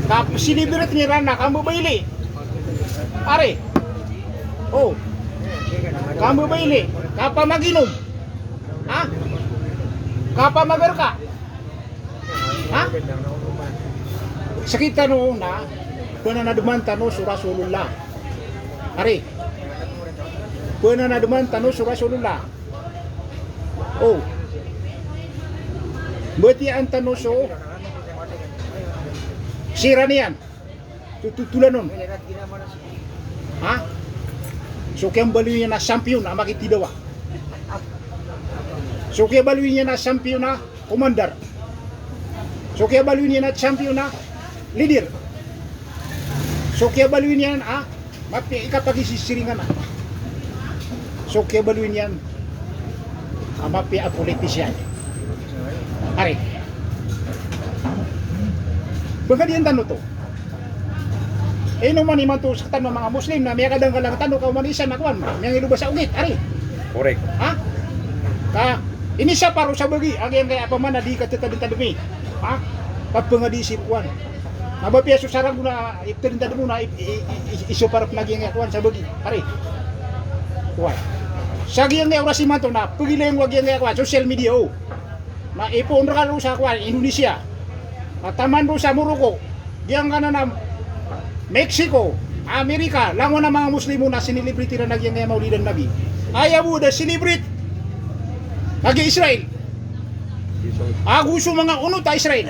Ka celebrate iran na kambabaili. Ari. O. Kambabaili, kapamaginom. Ha? Kapamagarka. Ha? Sekitano na, pananademan tano so Rasulullah. Ari. Pananademan tano so Rasulullah. O. Batiyaan tano so siran iyan. Tututulan on. Ha? So kiyabaloy niyan a champion a makitidawa. So kiyabaloy niyan a champion a commander. So kiyabaloy niyan a champion a leader. So kiyabaloy niyan a mapiya i kapagisisiringan a. So kiyabaloy niyan a mapiya a politician. Ari. Pangadiyan tano oto. Ino man imanto sektano a manga Muslim na miyakadangkalang tano ka oman isa na kowan, miyangilobas sa ogit, ari. Correct. Ha? Ka inisapar o sabagi a giyangkaya pamana di katatadentademi. Ha? Kapangadi si kowan. Na ba piya so sarang ko na iptadentadem o na i, i, i, i, isoparap na giyangkaya kowan sabagi. Ari. Kowan. Sa giyangkaya oras imanto na pegilayin ko a giyangkaya kowan social media o. Na ipoon rekano sa kowan Indonesia. Na taman roo sa Morocco. Giyangkanan a Mexico, America, langon a manga Muslim on na sinilibriti ran a giyangkaya Maulidan Nabi. Aya bo da celebrate. Kagiya Israel. Ago so manga onot a Israel.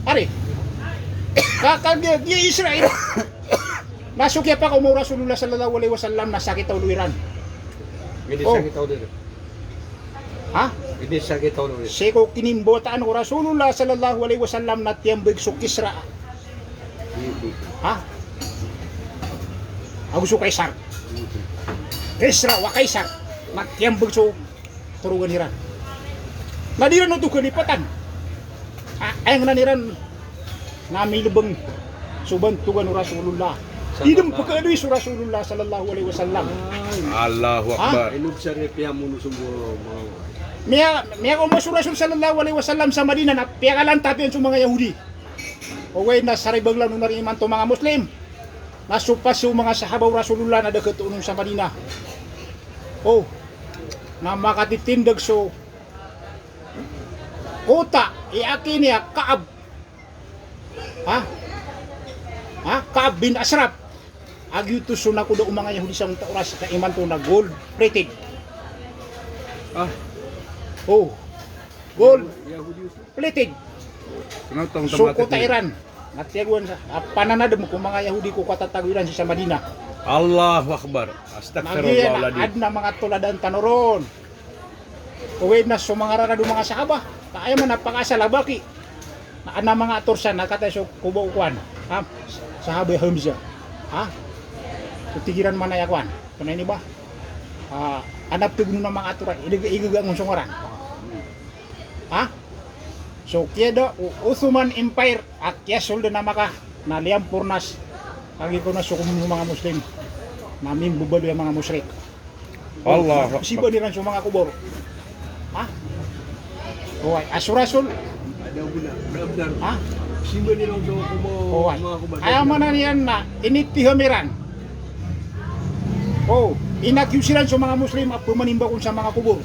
Ari. Ka, kagiya, giya Israel. Na so kiyapakaoma o Rasulullah sallallahu alaihi wasallam na sakit a olo iran. Hindi. O. Sakit a olo iran. Ha? Hindi sakit a olo iran. Sii ko kinimbawataan o Rasulullah sallallahu alaihi wasallam na tiyambeg so Kisra. Hindi. Ha? Ago so Kaisar. Hindi. Kisra wa Kaisar. Na tiyambeg so torogan iran. Na di ran oto kalipatan. A, aya ngnan iran na milebeng so bantogan o Rasulullah. Di den pekaadoy so Rasulullah sallallahu alaihi wasallam. Allahu Akbar. Ha? Ino sa riya piyamono so manga. Miya, miyakaoma so Rasul sallallahu alaihi wasallam sa Madinah na piyakalantapiyan so manga Yahudi. Ogaid na saribaglan o na ri imanto manga Muslim. Na so paso o manga sahaba o Rasulullah na da katoon on sa Madinah. O, na makatitindeg so kota i aki niyan a Ka'ab. Ha? Ha? Ka'ab bin Ashraf. A giyoto so nakoda o manga Yahudi sa onta oras ka imanto na gold plated. Ah. O. Gold plated. So kota iran. Na tiyagoan sa, a, pananadem ko manga Yahudi ko katatago iran sii sa Madinah. Allahu Akbar. Astaghfirullahaladzim. Na giya na aden a manga toladan tano ron. Ogaid na so manga rarad o manga sahaba. Ka aya man a pakaasal a baki. Na aden a manga ator san na kataya so koba o kowan. Ha? Sahaba i Hamzah. Ha? So tig iran man aya kowan. Kena ini ba? A, aden a pteg on a manga ator a, idag, igaga on so ngaran. Ha? So kiyada o Ottoman Empire a kiyasold na Makkah na liyampor nas. Kagiya ko na so komon o manga Muslim na mimbebaloy a manga mushrik. Allahu Akbar. Simbaan iran so manga kobor. Ha? Oway, a so Rasul. Ha? Simbaan iran so kobor. Oway. Aya maana niyan na initiham iran. O, inagyo siran so manga Muslim a pemanimbakon sa manga kobor.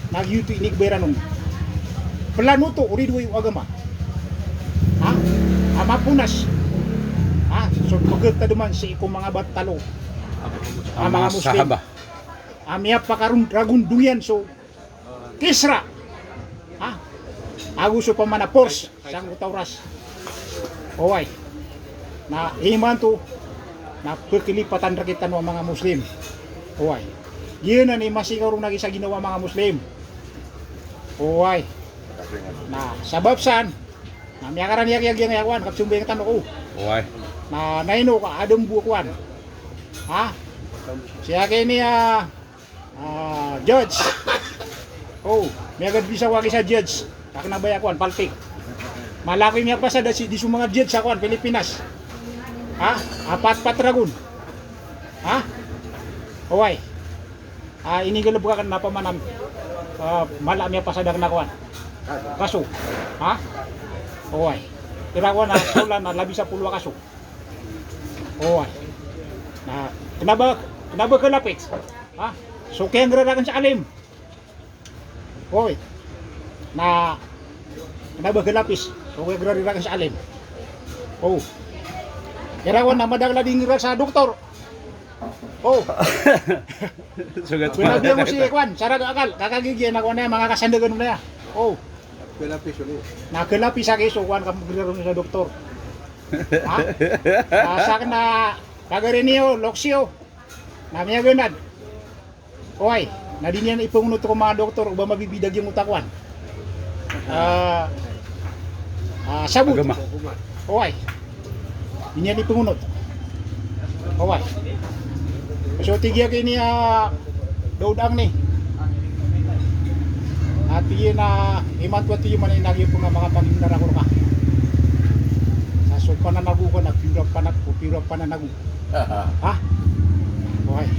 Na giyoto i inigba iran on. Plano oto o ridoay o agama. Ha? A maponas. Ha? So pegetademan sii ko manga batalo a manga Muslim. Sahaba. A miyapakaragondong iyan so Kisra. Ha? Ago so pamana Pors, sangkoto a oras. Oway. Na imanto na pekilipatan rektano a manga Muslim. Oway. Giyanan i masikaw ron a gii sa ginawa a manga Muslim. Oway. Na sabap san na miyakarani aki a giyangkaya kowan, kapsombayang tano ko. Oway. Na, na ino ka aden bo a kowan. Ha? Sii aki ini a, a, judge. O, miyagad bisa ko aki sa judge. Ka kena ba aya kowan, palpik. Mala ko i miyapasad a sii di so manga judge sa kowan, Pilipinas. Ha? A patpat ragon. Ha? Oway. A, inigalebek aken na pamana, a, mala a miyapasad aken a kowan. Kaso. Ha? Oway. Ira kowan a saolan na labi sapolo a kaso. Oway. Na Kena ba, kena ba kalapis. Ha? So kiyanggra raken sa alim. Oy. Na, kena ba kalapis. So kiyanggra raken sa alim. O. Kirawan na madakl a di ngira sa doktor. O. Sugat. Kena ba mo si kwan, sa raga akal, kakagigiya na kwan na manga kasandagan na ya. O. Kalapis ulit. Na kalapis aki so kwan ka manggira ron sa doktor. Ha? Sa kena pagari niyo, loks iyo. Na miyaganad. Oway, na di niyan ipengonot ko manga doktor o ba mabibidag iyo ngota kwan. Ah, ah, sabot. Agama. Oway. Di niyan ipengonot. Oway. So tig iyan ki ni, ah, Daud Angni. Na tig iyan a imanto a tig iyan man a inagi pen a makapagindarakor ka. Sa so pananago ko na pira panat ko pira pananago. Ha? Oway.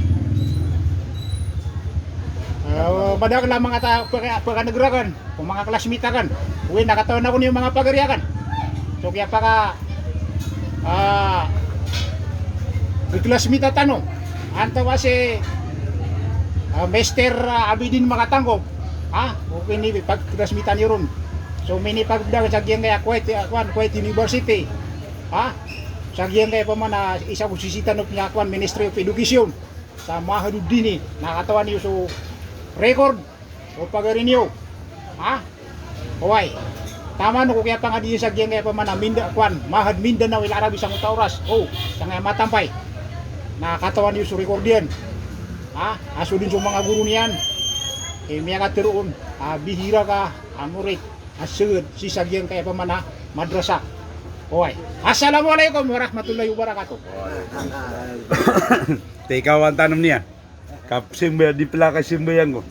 Eh, madakl a manga ta-, paka-, pakanegrakan. Ko manga classmate aken. Oway, na katawan ako niyo manga pagari aken. So kiyapaka, ah, classmate tano. Antawaa si, ah, Mister, ah, Abidin Makatangkop. Ha? Okay, ni pag-classmate tano ron. So minipagda sa giyangkaya Kuwait, ah, kwan, Kuwait University. Ha? Sa giyangkaya pman a isa ko sisitanon ko manga kwan, Ministry of Education. Sa Mahaduddini, na katawan iyo so record o pagari niyo. Ha? Oway. Taman o ko kiyapangadi sa giyangkaya pman a Minda-, kwan, Mahad Mindanao ila Arabi sangkoto a oras. O, sangkaya matampay. Na katawan iyo so record iyan. Ha? A so dn so manga goro niyan. E, miyakatero on a bihira ka a morit a sii sa giyangkaya pman a madrasa. Oway. Assalamualaikum warahmatullahi wabarakatuh. Tikawan tanom niyan. Kapsimba di pla kasimbayang ko.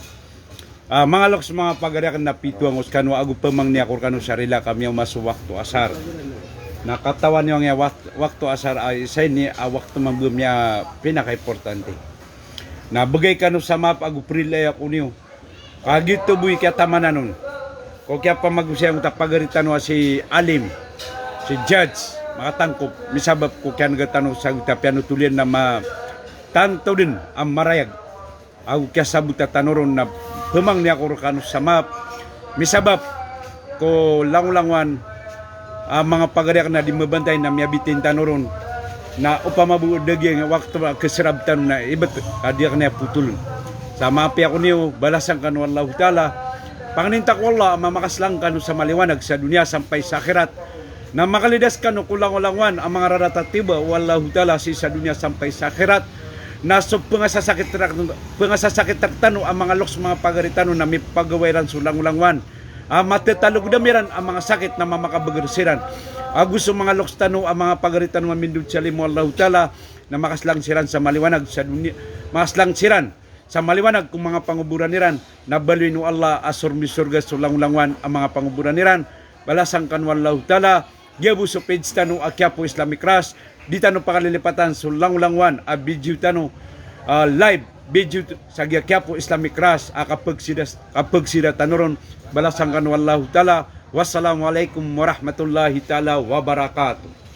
Ah, manga loks, manga pagari aken, na pito angko skano ago pemangni ako rekano sa rila ka miyaoma so wakto asar. Na katawan iyo angkaya wak-, wakto asar a isa ini a wakto mambo a miyapinakaimportante. Na begay kano sa maap ago prila ako niyo. Kagiya oto bo i kiyatamanan on ko kiyapamagosay angkoto a pagari tano a si Alim, si Judge Makatangkop, misabap ko kiyanega tano sa gita piyanotol iyan na ma-, tanto dn a marayag. Ago kiyasabota tano ron na pemangni ako rekano sa maap, misabap ko langolangowan a manga pagari aken a di mabantay na miyabitin tano ron. Na opama bo da giyangkaya wakto a keserab tano na ibet a di aken aya potolon. Sa maapi ako niyo, balasan kano o Allahu Ta'ala. Pangnin ta ko Allah a mamakaslang kano sa maliwanag sa doniya sampay sa akhirat. Na makalidas kano ko langolangowan a manga rarata tiyoba o Allahu Ta'ala sii sa doniya sampay sa akhirat. Na so pengasasakit rak-, pengasasakit rektano a manga loks, manga pagari tano na mipagaway iran so langolangowan a matatalogdam iran a manga sakit na mamakabeger siran. Ago so manga loks tano a manga pagari tano a mamindod sa limo o Allahu Ta'ala na makaslang siran sa maliwanag sa doniya, makaslang siran sa maliwanag ko manga pangoboran iran, na baloyin o Allah a sormisorga so langolangowan a manga pangoboran iran. Balasan kano o Allahu Ta'ala. Giya bo so page tano a Quiapo Islamic Trust, di tano pakalilipatan so langolangowan a video tano, ah, live video t-, sa giya Quiapo Islamic Trust a kapagsida, kapagsida tano ron. Balasan kano o Allahu Ta'ala. Wassalamu alaikum warahmatullahi ta'ala wabarakatuh.